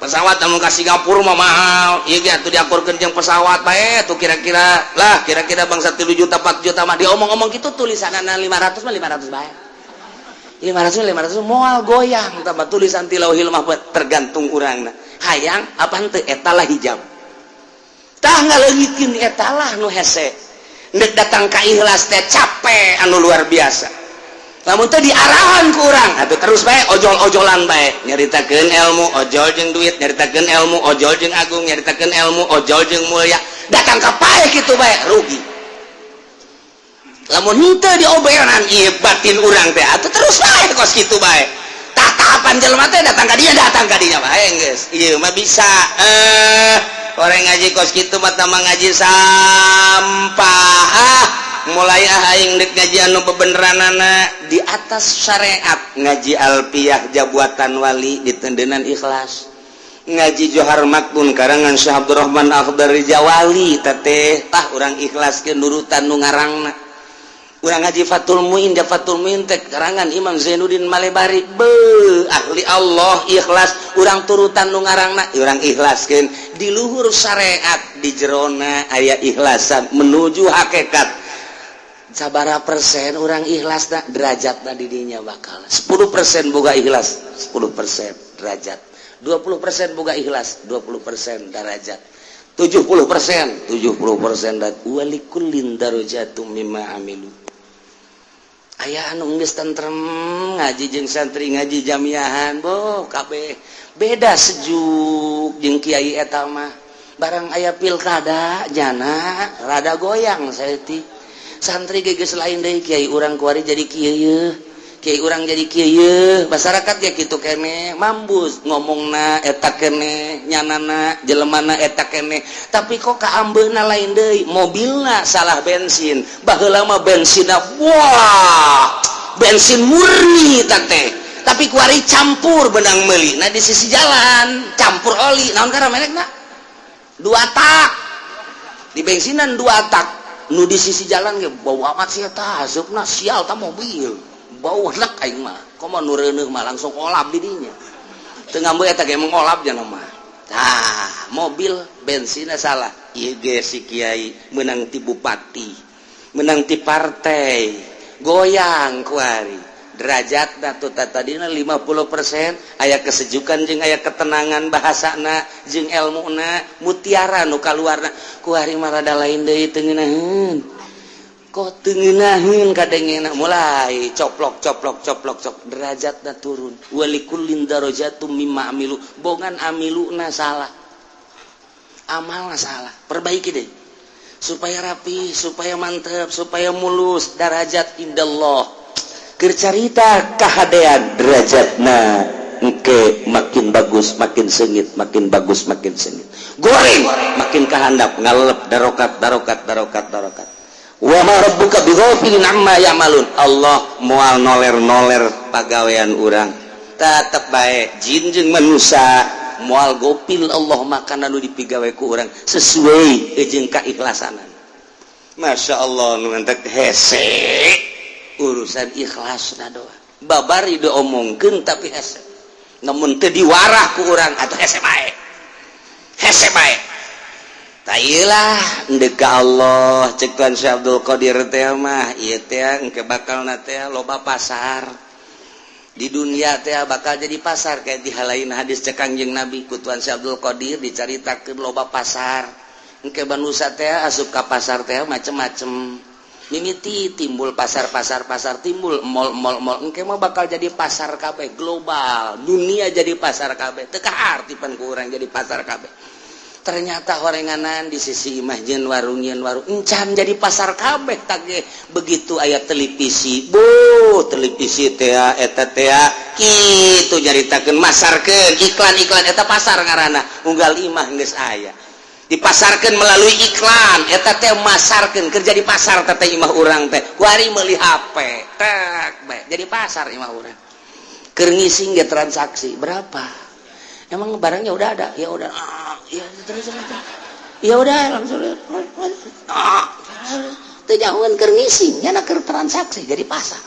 pesawat namun ke Singapura mah mahal. Ieu ge atuh diakurkeun jeung pesawat bae tuh, kira-kira lah, kira-kira bangsa 3 juta, 4 juta mah." Diomong-omong kitu, tulisanana 500 mah 500 bae, 500 500, moal goyang tambah tulisan ti Lauhil Mahfud. Tergantung urangna hayang apa henteu. Eta lah hijab tah, ngaleungitkeun eta lah nu hese. Ndek datang ka ikhlas teh capek anu luar biasa. Lamun teh diarahan ku urang atuh terus bae ojol-ojolan bae, nyaritakeun ilmu ojol jeung duit, nyaritakeun ilmu ojol jeung agung, nyaritakeun ilmu ojol jeung mulia, datang ka pae kitu bae, rugi. Lamun henteu dioberan ieu batin urang teh atuh terus bae kos kitu bae. Tah, tahapan jelema teh datang ka dinya, datang ka dinya bae, geus ieu mah bisa. Eh, orang ngaji kos kitu mah tambah ngaji sampah. Ah, mulai ah, aing dek ngaji anu bebeneranana di atas syariat, ngaji alpiyah jabuatan wali ditendenan ikhlas, ngaji Johar Maknun karangan Syekh Abdurrahman Akhdari Jawali teteh, tah urang ikhlas ke nurutan nu ngarangna. Urang ngaji Fathul Muin, ja Fathul Muin teh karangan Imam Zainuddin Malebari, be ahli Allah, ikhlas urang turutan nu ngarangna, urang ikhlaskeun di luhur syariat, di jerona aya ikhlasan menuju hakikat. Sabara persen orang ikhlas tak derajat didinya bakal 10% boga ikhlas, 10% derajat, 20% boga ikhlas, 20% derajat, 70%, 70%. Dan walikullin darajatum mimma amilu. Aya anu geus tentrem ngaji jeung santri, ngaji jamiahan, boh kabeh beda, sejuk jeung kiai eta mah. Barang aya pilkada jana rada goyang saeutik. Santri ge geus lain deui, kiai urang kuari jadi kieu yeuh, kiai urang jadi kieu yeuh, masyarakat ge kitu keneh, mambus ngomongna eta keneh, nyanana jelemana eta keneh, tapi kok kaambeuna lain deui. Mobilna salah bensin. Baheula mah bensinna, wah, bensin murni teh, tapi kuari campur benang meuli. Nah, di sisi jalan campur oli naon karena merekna dua tak di bensinan dua tak. Nu di sisi jalan ge bau amat sih eta, asupna sial ta mobil, bau enak. Aing mah komo nu reuneuh mah langsung olap di dinya, teu ngambeul eta ge emang olap nya mah. Tah, mobil bensinnya salah. Ieu ge si kiai menang ti bupati, menang ti partai, goyang kuari derajat tuh. Tadina 50% aya kesejukan jeung aya ketenangan bahasana jeung ilmuna, mutiara nu kaluarna. Kuari mah rada lain deui, teu ngeunaheun. Kok teu ngeunaheun kadengena, mulai coplok coplok coplok cok, derajatna turun. Walikullin darajatum mimma amilu. Bongan amiluna salah, amalna salah. Perbaiki deh supaya rapi, supaya mantep, supaya mulus derajat indallah. Keur carita kahadean, derajatna engke makin bagus makin sengit, makin bagus makin sengit, goreng makin kahandap, ngalep darokat darokat darokat darokat. Wa ma rabbuka bighafilin amma ya'malun. Allah moal noler-noler pagawean urang, tetep bae jin jeung manusia moal gopil. Allah makanan nu dipigawe ku urang sesuai jeung kaikhlasanan. Masya Allah, nu mantak hese urusan ikhlas na doa babari diomongkeun, tapi hese namun teu diwarah ku urang atau hese bae, hese bae. Tailah ndek ka Allah. Cek Tuan Syekh Abdul Qadir teh mah ieu teh engke bakalna teh loba pasar di dunia teh, bakal jadi pasar. Kayak di halain hadis cek Kangjeng Nabi, ku Tuan Syekh Abdul Qadir dicaritakeun loba pasar. Engke manusia teh asup ka pasar teh macem-macem, mimiti timbul pasar-pasar, pasar timbul mall mall mall. Engke mah bakal jadi pasar kabeh, global dunia jadi pasar kabeh. Teu kaarti pan ku urang jadi pasar kabeh. Ternyata horenganan di sisi imah jeung warung, jeung warung encan jadi pasar kabeh tage. Begitu aya televisi, bu, televisi teh eta teh kitu nyaritakeun, masarkeun iklan-iklan, eta pasar ngaranna. Unggal imah geus aya dipasarkan melalui iklan, eta teh masarkeun kerja di pasar teh imah urang teh. Kuari meuli HP tek bae jadi pasar imah urang. Keur ngising ge transaksi berapa, emang barangnya udah ada? Ya udah, ah, ya terus terus, ya udah langsung, ah, teu nyahoeun keur ngising nya keur transaksi jadi pasar.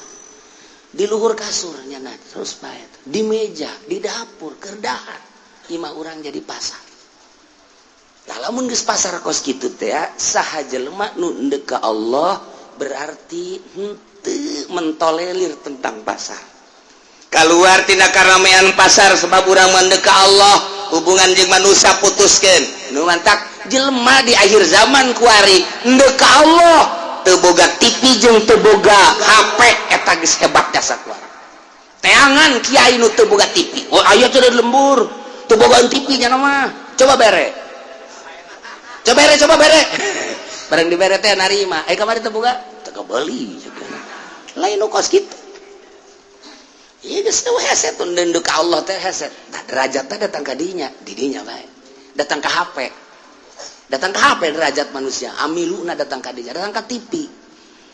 Di luhur kasur nya terus bae, di meja, di dapur keur dahar, imah urang jadi pasar. Nah, lamun geus pasar kos kitu teh, saha jelema nu ndek ka Allah berarti henteu mentolerir tentang pasar, keluar tina karamean pasar, sebab urang mendek ka Allah, hubungan jeung manusia putuskeun. Nu mantak jelema di akhir zaman kuari ndek ka Allah teu boga TV jeung teu boga HP, eta geus hebat jasa kuari. Teangan kiai nu teu boga TV. Oh, aya teh di lembur teu boga TV nya mah. Coba bere, coba bere, coba bere, barang dibere teh narima. Eh, kamari teu boga, teu kabeli lain nu kos kitu. Iya, geus teu hese tun ndek ka Allah teh hese. Tah, derajatna datang ka dinya, di dinya bae. Datang ka HP. Datang ka HP derajat manusia, amiluna datang ka dinya, datang ka TV.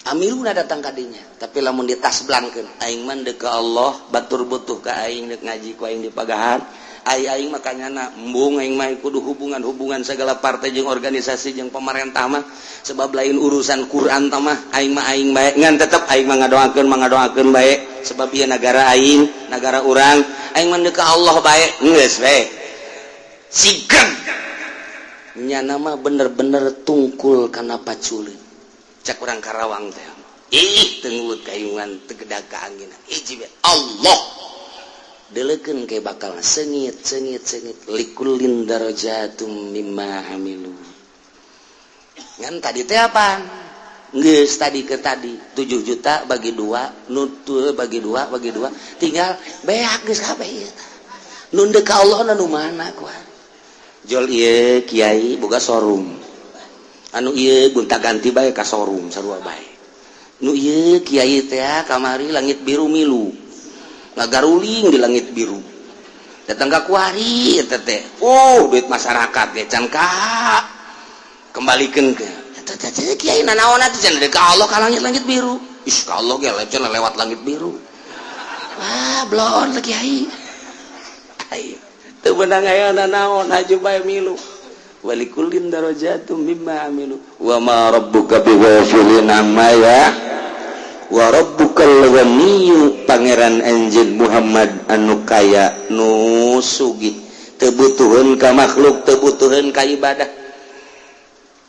Amiluna datang ka dinya. Tapi lamun ditasblangkeun, aing mah ndek ka Allah, batur butuh ka aing deuk ngaji ku aing di pagahan. Ai aing mah kanyana embung, aing mah kudu hubungan-hubungan segala partai jeung organisasi jeung pemerintah mah, sebab lain urusan Quran tah mah. Aing mah aing bae, ngan tetep aing mah ngadoakeun mah ngadoakeun bae, sebab ieu negara aing, negara urang. Aing mah ka Allah bae, geus bae sigang nyana mah bener-bener tungkul kana paculeun. Cak urang Karawang teh, ih, tengut kayungan teu gedag ka anginan, hiji bae Allah. Deleukeun ke bakal sengit sengit sengit. Likullin darajatum mimma amilu. Ngan tadi teh apa geus tadi ke tadi 7 juta bagi dua, nutul bagi dua, bagi dua, tinggal beak geus kabeh ieu. Nu ndek ka Allah nu mana kuah jol? Ieu kiai boga showroom, anu ieu gonta ganti bae ka showroom, sarua bae. Nu ieu kiai teh kamari langit biru milu ngagaruling di langit biru, datang ka kuari eta teh, duit masyarakat ge can ka kembalikan ke eta teh. Kiai nanaon atuh cenah ka Allah ka langit-langit biru? Ih, ka Allah ge cenah lewat langit biru. Wah, blon kiai. Ayo, teu beunang aya nanaon, haju bae milu. Walikullin darajatum mimma amilu wa ma rabbuka bighafilin amma ya wa rabbukal ghaniyyu. Pangeran anjeun Muhammad anu kaya, nu sugih, teu butuheun ka makhluk, teu butuheun ka ibadah.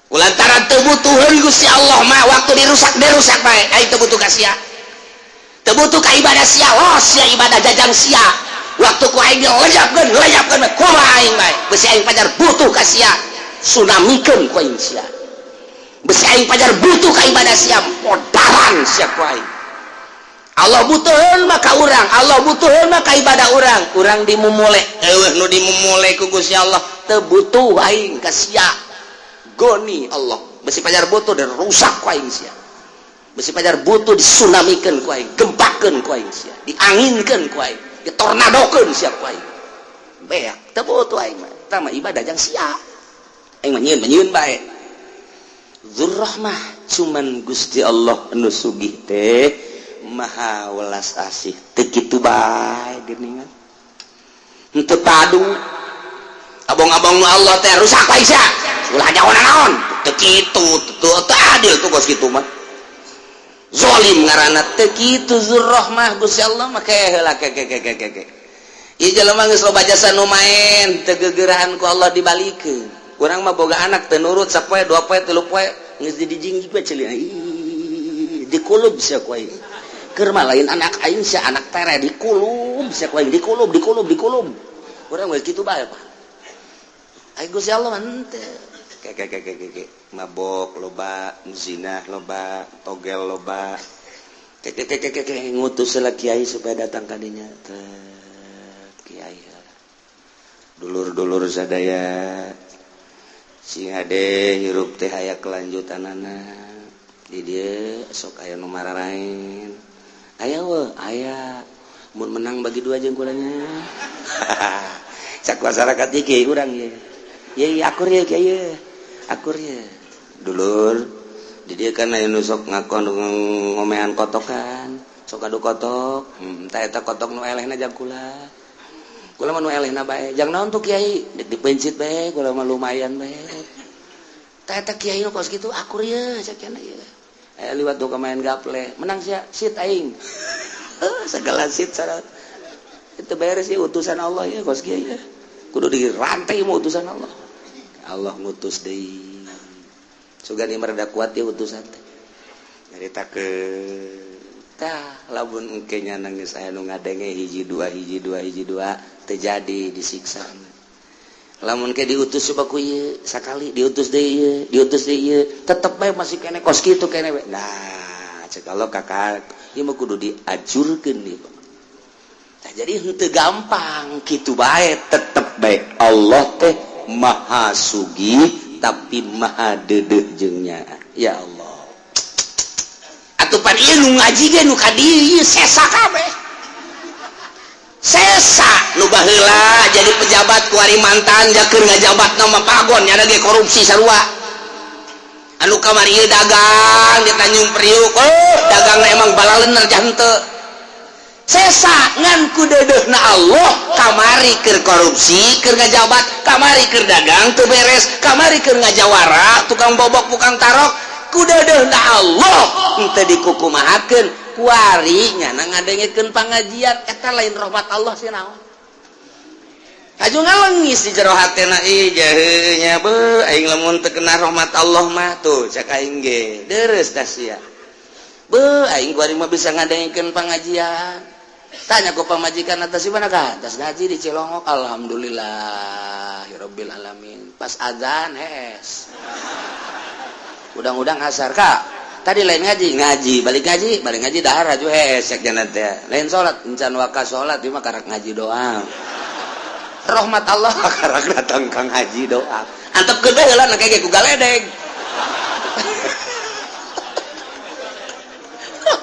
Kulantaran teu butuheun, Gusti Allah mah waktu dirusak, dirusak bae. Aing teu butuh ka sia, teu butuh ka ibadah sia. Oh, sia ibadah jajang sia. Waktu ku aing dilejapkeun, lejapkeun bae. Kumaha aing bae? Besi aing pajar butuh ka sia, tsunamikeun ku aing sia. Besi aing pajar butuh ka ibadah sia, modaran sia ku aing. Allah butuheun maka urang, Allah butuheun maka ibadah urang. Urang dimumule, eueuh nu dimumule ku Gusti Allah. Teu butuh aing ka sia, goni Allah. Besi pajar butuh dan rusak ku aing sia. Besi pajar butuh, disunamikeun ku aing, gempakeun ku aing sia, dianginkeun ku aing, ditornadokeun sia ku aing. Beak, teu butuh aing mah. Tah mah ibadah jang sia, aing mah nyieun nyieun bae. Dzurrahmah, cuman Gusti Allah anu sugih teh maha welas asih. Teu kitu bae geuningan, henteu padu abong-abong nu Allah teh rusak bae sia, ulah nyaho naon. Teu kitu, teu adil tuh. Kos kitu mah zolim ngaranna. Teu kitu Dzurrahmah Gusti Allah mah. Ke heula, ke ke ke ke ke ieu jelema geus loba jasa nu maen, teu gegerahan ku Allah dibalikeun. Urang mah boga anak teu nurut sapoe, 2 poe, 3 poe, geus dijingjing we ceuli, dikulub sia ku aing. Keur mah lain anak aing sia, anak tere. Dikulub sia ku aing, dikulub, dikulub, dikulub. Urang we kitu bae, Pak. Aing Gusti Allah mah henteu. Ke ke ke ke ke mabok loba, zina loba, togel loba, ke ke ke ke ke ngutus lah kiai supaya datang ka dinya teh. Kiai, dulur-dulur sadaya, sing hade hirup teh aya kelanjutanana. Di dieu sok aya nu mararaen, aya we, aya mun menang bagi dua jeung kulanya. Cak masyarakat ieu kiai urang ye ye akur ye, kiai ye, akur ye. Dulur, di dieu kan aya nu sok ngakon ngomean kotokan, sok adu kotok. Tah eta kotok nu elehna jang kula. Kula mah nu elehna bae. Jang naon tuh, kiai? Dek dipencit bae kula mah, lumayan bae. Tah eta kiai nu kos kitu akur ye, cek cenah ieu. Aya liwat tuh main gaple, menang sia, sit aing. Segala sit syarat. Itu beres ya utusan Allah ya kos kiai ya. Kudu dirantai mau utusan Allah. Allah ngutus deui. Sugan ieu rada kuat ya utusan teh. Nyaritakeun. Tah, lamun engke nya nangis aya nu ngadenge hiji dua, hiji dua, hiji dua, teu jadi disiksa. Lamun ke diutus coba ku ieu sakali, diutus deui ieu, diutus deui ieu, tetep bae masih kene kos kitu kene we. Nah, cek Allah, kakak ieu mah kudu diajurkeun ieu. Nah, jadi henteu gampang kitu bae. Tetep bae Allah teh maha sugih tapi maha deudeuh jeung nyaah. Ya Allah, atuh pan ieu nu ngaji ge nu ka dieu sesa kabeh, sesa. Nu baheula jadi pejabat, kuari mantan, jakeun ngajabat nama pagon nyana ge korupsi sarua. Anu kamari ieu dagang di Tanjung Priuk, oh, dagangna emang balalener jah henteu. Sesa ngan ku deudeuhna Allah. Kamari keur korupsi, keur ngajabat, kamari keur dagang teu beres, kamari keur ngajawara, tukang bobok, tukang tarok, ku deudeuhna Allah henteu dikukumahakeun. Kuari nyana ngadengekeun pangajian, eta lain rahmat Allah sih naon? Haju ngalengis di jero hatena, ih jaheunya beuh aing lamun teu kena rahmat Allah mah tuh cek aing ge deres dah sia. Beuh, aing kuari mah bisa ngadengekeun pangajian. Tanya ku pamajikan, atas di mana kah? Atas ngaji di Cilongok. Alhamdulillah rabbil alamin. Pas azan hes. Udang-udang asar kak. Tadi lain ngaji, ngaji, balik ngaji dahar aju hes cek jana teh. Lain salat, encan waka salat, ieu mah karak ngaji doang. Rahmat Allah karak datang ka ngaji doang. Antep gede heula na kayak ku galedeg.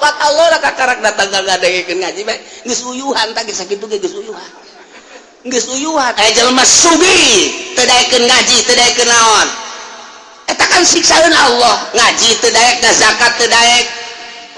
Rahmat Allah lah, kakarak datang ngadengekeun ngaji bae geus uyuhan. Tah, geus sakitu ge geus uyuhan, geus uyuhan. Aya jelema sugih teu daekeun ngaji, teu daekeun naon, eta kan siksaeun Allah. Ngaji teu daek, zakat teu daek,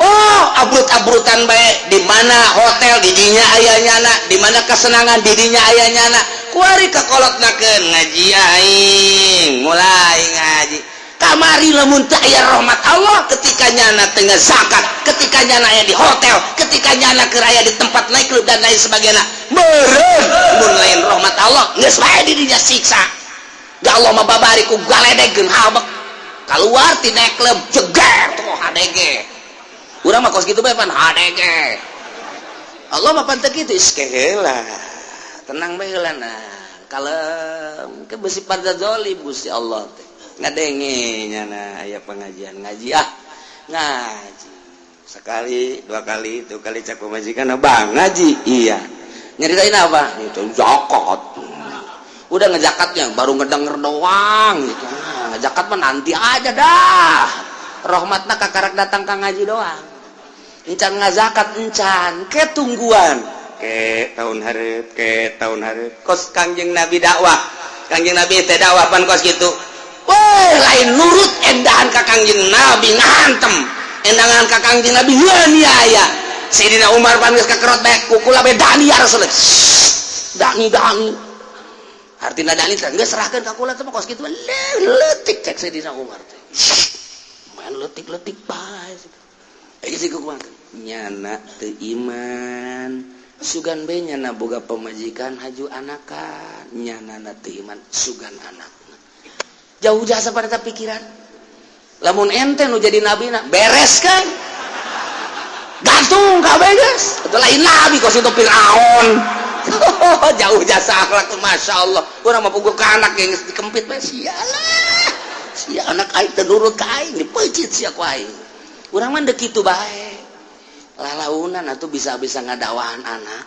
oh, abrut-abrutan bae. Di mana hotel, di dinya aya nyana. Di mana kesenangan, di dinya aya nyana. Kuari kakolotnakeun ngaji, aing mulai ngaji kamari. Lamun teu aya rahmat Allah, ketika nyana teu zakat, ketika nyana aya di hotel, ketika nyana keur aya di tempat naik klub dan lain sebagainya, meureun mun lain rahmat Allah geus bae di dinya siksa. Da Allah mah babari ku galedegkeun habek keluar ti naik klub, jeger tuh HDG. Urang mah kos kitu bae pan HDG. Allah mah pan teu kitu, heula tenang bae heula. Nah, kalem ke besi pada zalim. Gusti Allah teh ngadenge nyana aya pengajian, ngaji, ah, ngaji sekali, dua kali itu kali. Cak pamajikan, "Bang, ngaji." "Iya." "Nyeritain apa itu?" "Zakat." Udah ngejakatnya baru ngedenger doang gitu. Nah, ngejakat mah nanti aja dah. Rahmatna kakarak datang ka ngaji doang, encan ngazakat, encan ke tungguan ke tahun hareup, ke tahun hareup. Kos Kangjeng Nabi dakwah, Kangjeng Nabi teh dakwah pan kos gitu. Wah, lain nurut, endahan ka Kangjeng Nabi ngahantem, endangan ka Kangjeng Nabi aya. Sayyidina Umar pan geus kakerot bae, kukula bae, "Dani ya Rasulullah, dani, dani." Artina dani teh geus serahkeun ka kula teh kos kitu leutik. Cek Sayyidina Umar teh, main leutik-leutik bae. Ieu sih kumaha nyana teu iman, sugan bae nyana boga pamajikan, haju anakan. Nyana na teu iman, sugan anak jauh jasa pada pikiran. Lamun ente nu jadi nabi na beres kan, gantung kabeh geus. Itu lain nabi kos itu, Fir'aun. Jauh jasa akhlak, masya Allah. Urang mah puguh ka anak yang geus dikempit bae, sialah sia anak aing teu nurut ka aing, dipeucit sia ku aing. Urang mah deuk kitu bae, lalaunan atuh bisa-bisa ngadakwahan anak.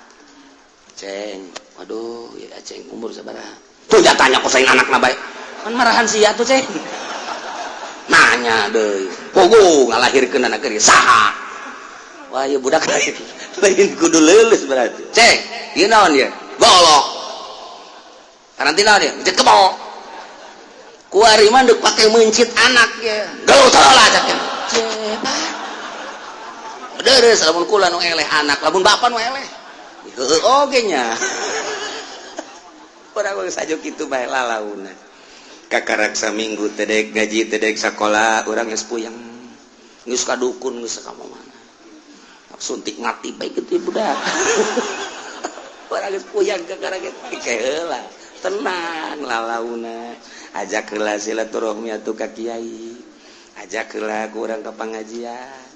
"Ceng, waduh ya ceng, umur sabaraha tuh?" Jatanya ku saing anakna bae kan marahan sia tuh. "Ceng, nanya deui, puguh ngalahirkeun anak keur saha?" Wah, ya budak lain lain kudu leuleus berarti. "Ceng, ieu naon ieu?" "Golok." "Karantina naon ieu?" "Mencit kebo." Kuari mah deuk pake mencit anak ya gelut heula. Cek, cek deres, lamun kula nu eleh anak, lamun bapak nu eleh heueuh oge nya. Urang geus sajo kitu bae lalauna. Kakarak saminggu teu daek gaji, teu daek sakola, urang geus puyeng, geus ka dukun, geus ka mana, suntik mati bae kitu budak. Urang geus puyeng kakara kitu. Heula tenang lalauna, ajak heula silaturahmi atuh ka kiai, ajak heula ku urang ka pengajian.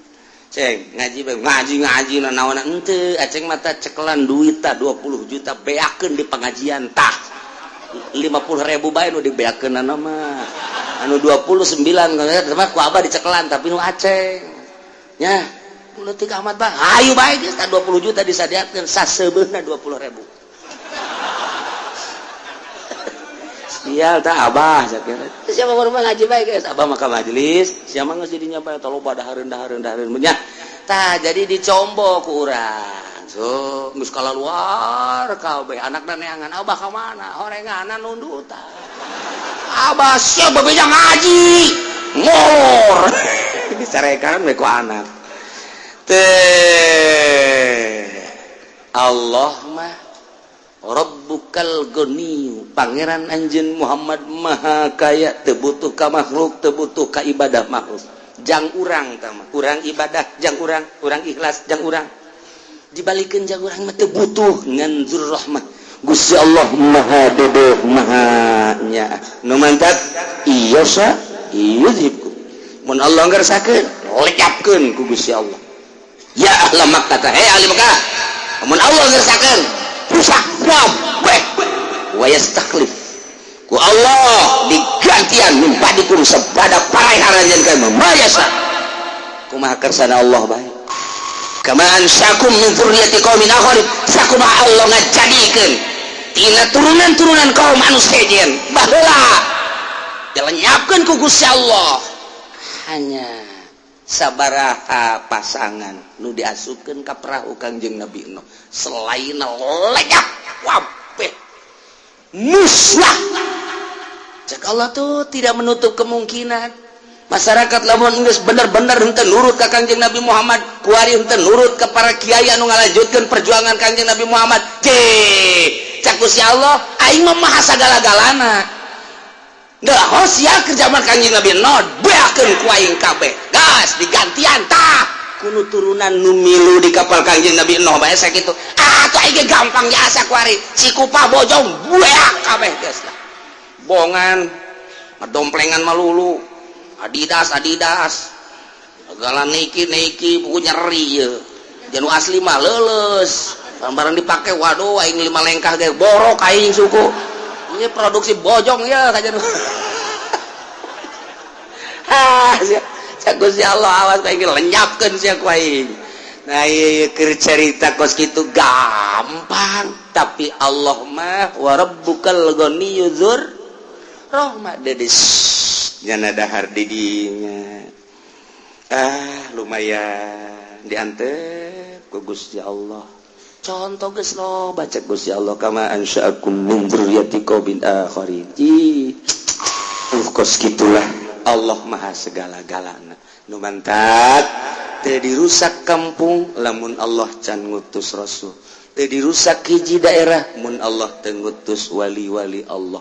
"Ceng, ngaji bae." "Ngaji, ngaji naon?" "Henteu, aceng mata cekelan duit tah 20 juta, beakeun di pengajian tah. 50 ribu bae nu dibeakeun mah, anu 29 mah ku abah dicekelan, tapi nu aceng nya leutik amat, Bang." "Ayo bae geus tah, 20 juta disadiakeun saseubeuhna 20 ribu." "Sial tah abah," sakira. "Siapa baru ngaji bae geus, abah mah ka majelis, siapa geus jadinya bae taloba dahareun, dahareun, dahareun nya." Tah, jadi dicombo ku urang. So, geus kalaluar kabeh, anakna neangan, "Abah ka mana?" "Horenganan nundutan." "Abah siapa bebeja ngaji ngor." Dicarekan we ku anak teh. Allah mah Rabbukal Ghani, Pangeran anjeun Muhammad Maha Kaya, teu butuh ka makhluk, teu butuh ka ibadah makhluk. Jang urang tah mah, urang ibadah jang urang, urang ikhlas jang urang, dibalikeun jang urang mah teu butuh. Ngan zur rahmah, Gusti Allah Maha dedeh, Maha nya nu mantap. Iya sa yuzhibkum, mun Allah ngersakeun, lekapkeun ku Gusti Allah. Ya ahla Makkah, hei ahli Makkah, mun Allah ngersakeun rusak kabeh, wa yastakhlif, ku Allah digantian, min ba'dikum, sabada paraih aranjeun ka ma yasa. Kumaha kersana Allah bae. Kama ansyakum min dzurriyyati qaumin akharin, sakumaha Allah ngajadikeun tina turunan-turunan kaum anu sejen baheula, dilenyapkeun ku Gusti Allah hanya Sabaraha pasangan nu diasupkeun ka perahu Kangjeng Nabi Nuh, selain lenyap kabeh, musnah. Cek Allah tuh tidak menutup kemungkinan masyarakat lamun geus bener-bener henteu nurut ka Kangjeng Nabi Muhammad, kuari henteu nurut ka para kiai anu ngalanjutkeun perjuangan Kangjeng Nabi Muhammad. Cek Gusti Allah, aing mah maha sagala-galana. Nggak sia ke zaman Kangjeng Nabi Nuh, beakeun ku aing kabeh, gas digantian tah kuno turunan nu milu di kapal Kangjeng Nabi Nuh bae sakitu. Ah, tuh aing ge gampang jasa kuari Cikupa, Bojong, beak kabeh geus lah. Bongan ngedomplengan malulu Adidas, Adidas segala, Nike, Nike, buku nyeri ye. Janu asli mah leuleus, barang dipakai, waduh, aing lima lengkah ge borok aing suku. Ini produksi bojong ya kajian. Ah, sia Gusti Allah, awas aing lenyapkeun sia ku aing. Nah, ieu keur cerita kos kitu gampang, tapi Allah mah wa rabbukal ghaniyyu dzur rahmah, dedis nyana dahar di dinya. Ah, lumayan diantep ku Gusti Allah. Contoh geus lo baca Gusti Allah kama ansya'akum min dzurriyyati qaumin akharin. Ih, kos gitulah Allah maha segala-galana. Nu mantak teu dirusak kampung lamun Allah can ngutus rasul, teu dirusak hiji daerah mun Allah teu ngutus wali-wali Allah.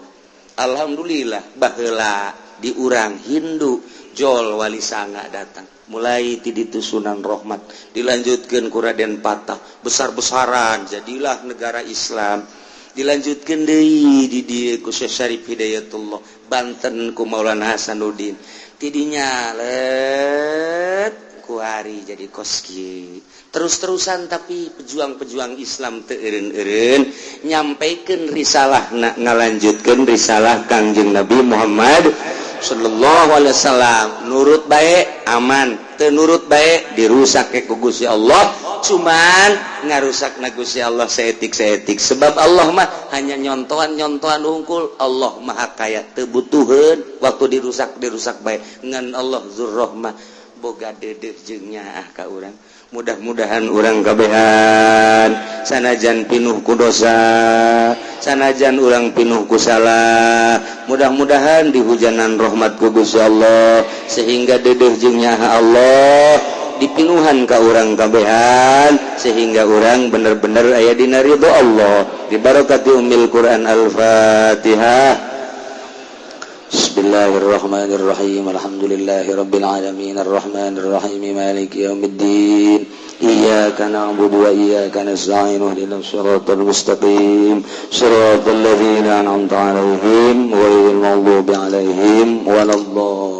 Alhamdulillah, baheula di urang Hindu jol Wali Sanga datang, mulai ti ditu Sunan Rahmat, dilanjutkan ku Raden Patah, besar-besaran jadilah negara Islam. Dilanjutkan deui di dieu ku Syekh Syarif Hidayatullah, Banten ku Maulana Hasanuddin, tidinya let kuari jadi koski terus-terusan. Tapi pejuang-pejuang Islam teu eureun-eureun nyampaikan risalah, nak ngalanjutkeun risalah Kangjeng Nabi Muhammad sallallahu alaihi wasallam. Nurut baik aman, teu nurut baik dirusak ke ku Gusti Allah. Cuman ngarusak na Gusti Allah saeutik-saeutik, sebab Allah mah hanya nyontohan-nyontohan hungkul. Allah maha kaya, teu butuheun. Waktu dirusak, dirusak baik ngan Allah dzurrahmah, boga dedeh jeung nyaah ka urang. Mudah-mudahan urang kabehan sanajan pinuh ku dosa, sanajan urang pinuh ku salah, mudah-mudahan dihujanan rahmat ku Gusti Allah sehingga dedeh jeung nyaah Allah dipinuhan ka urang kabehan, sehingga urang bener-bener aya dina ridho Allah. Dibarokati Ummil Quran. Al-Fatihah. Bismillahirrahmanirrahim. Alhamdulillahirabbil alamin arrahmanir rahim maliki yaumiddin. Iyyaka na'budu wa iyyaka nasta'in ihdinas siratal mustaqim siratal ladzina an'amta 'alaihim ghairil maghdubi 'alaihim waladdallin.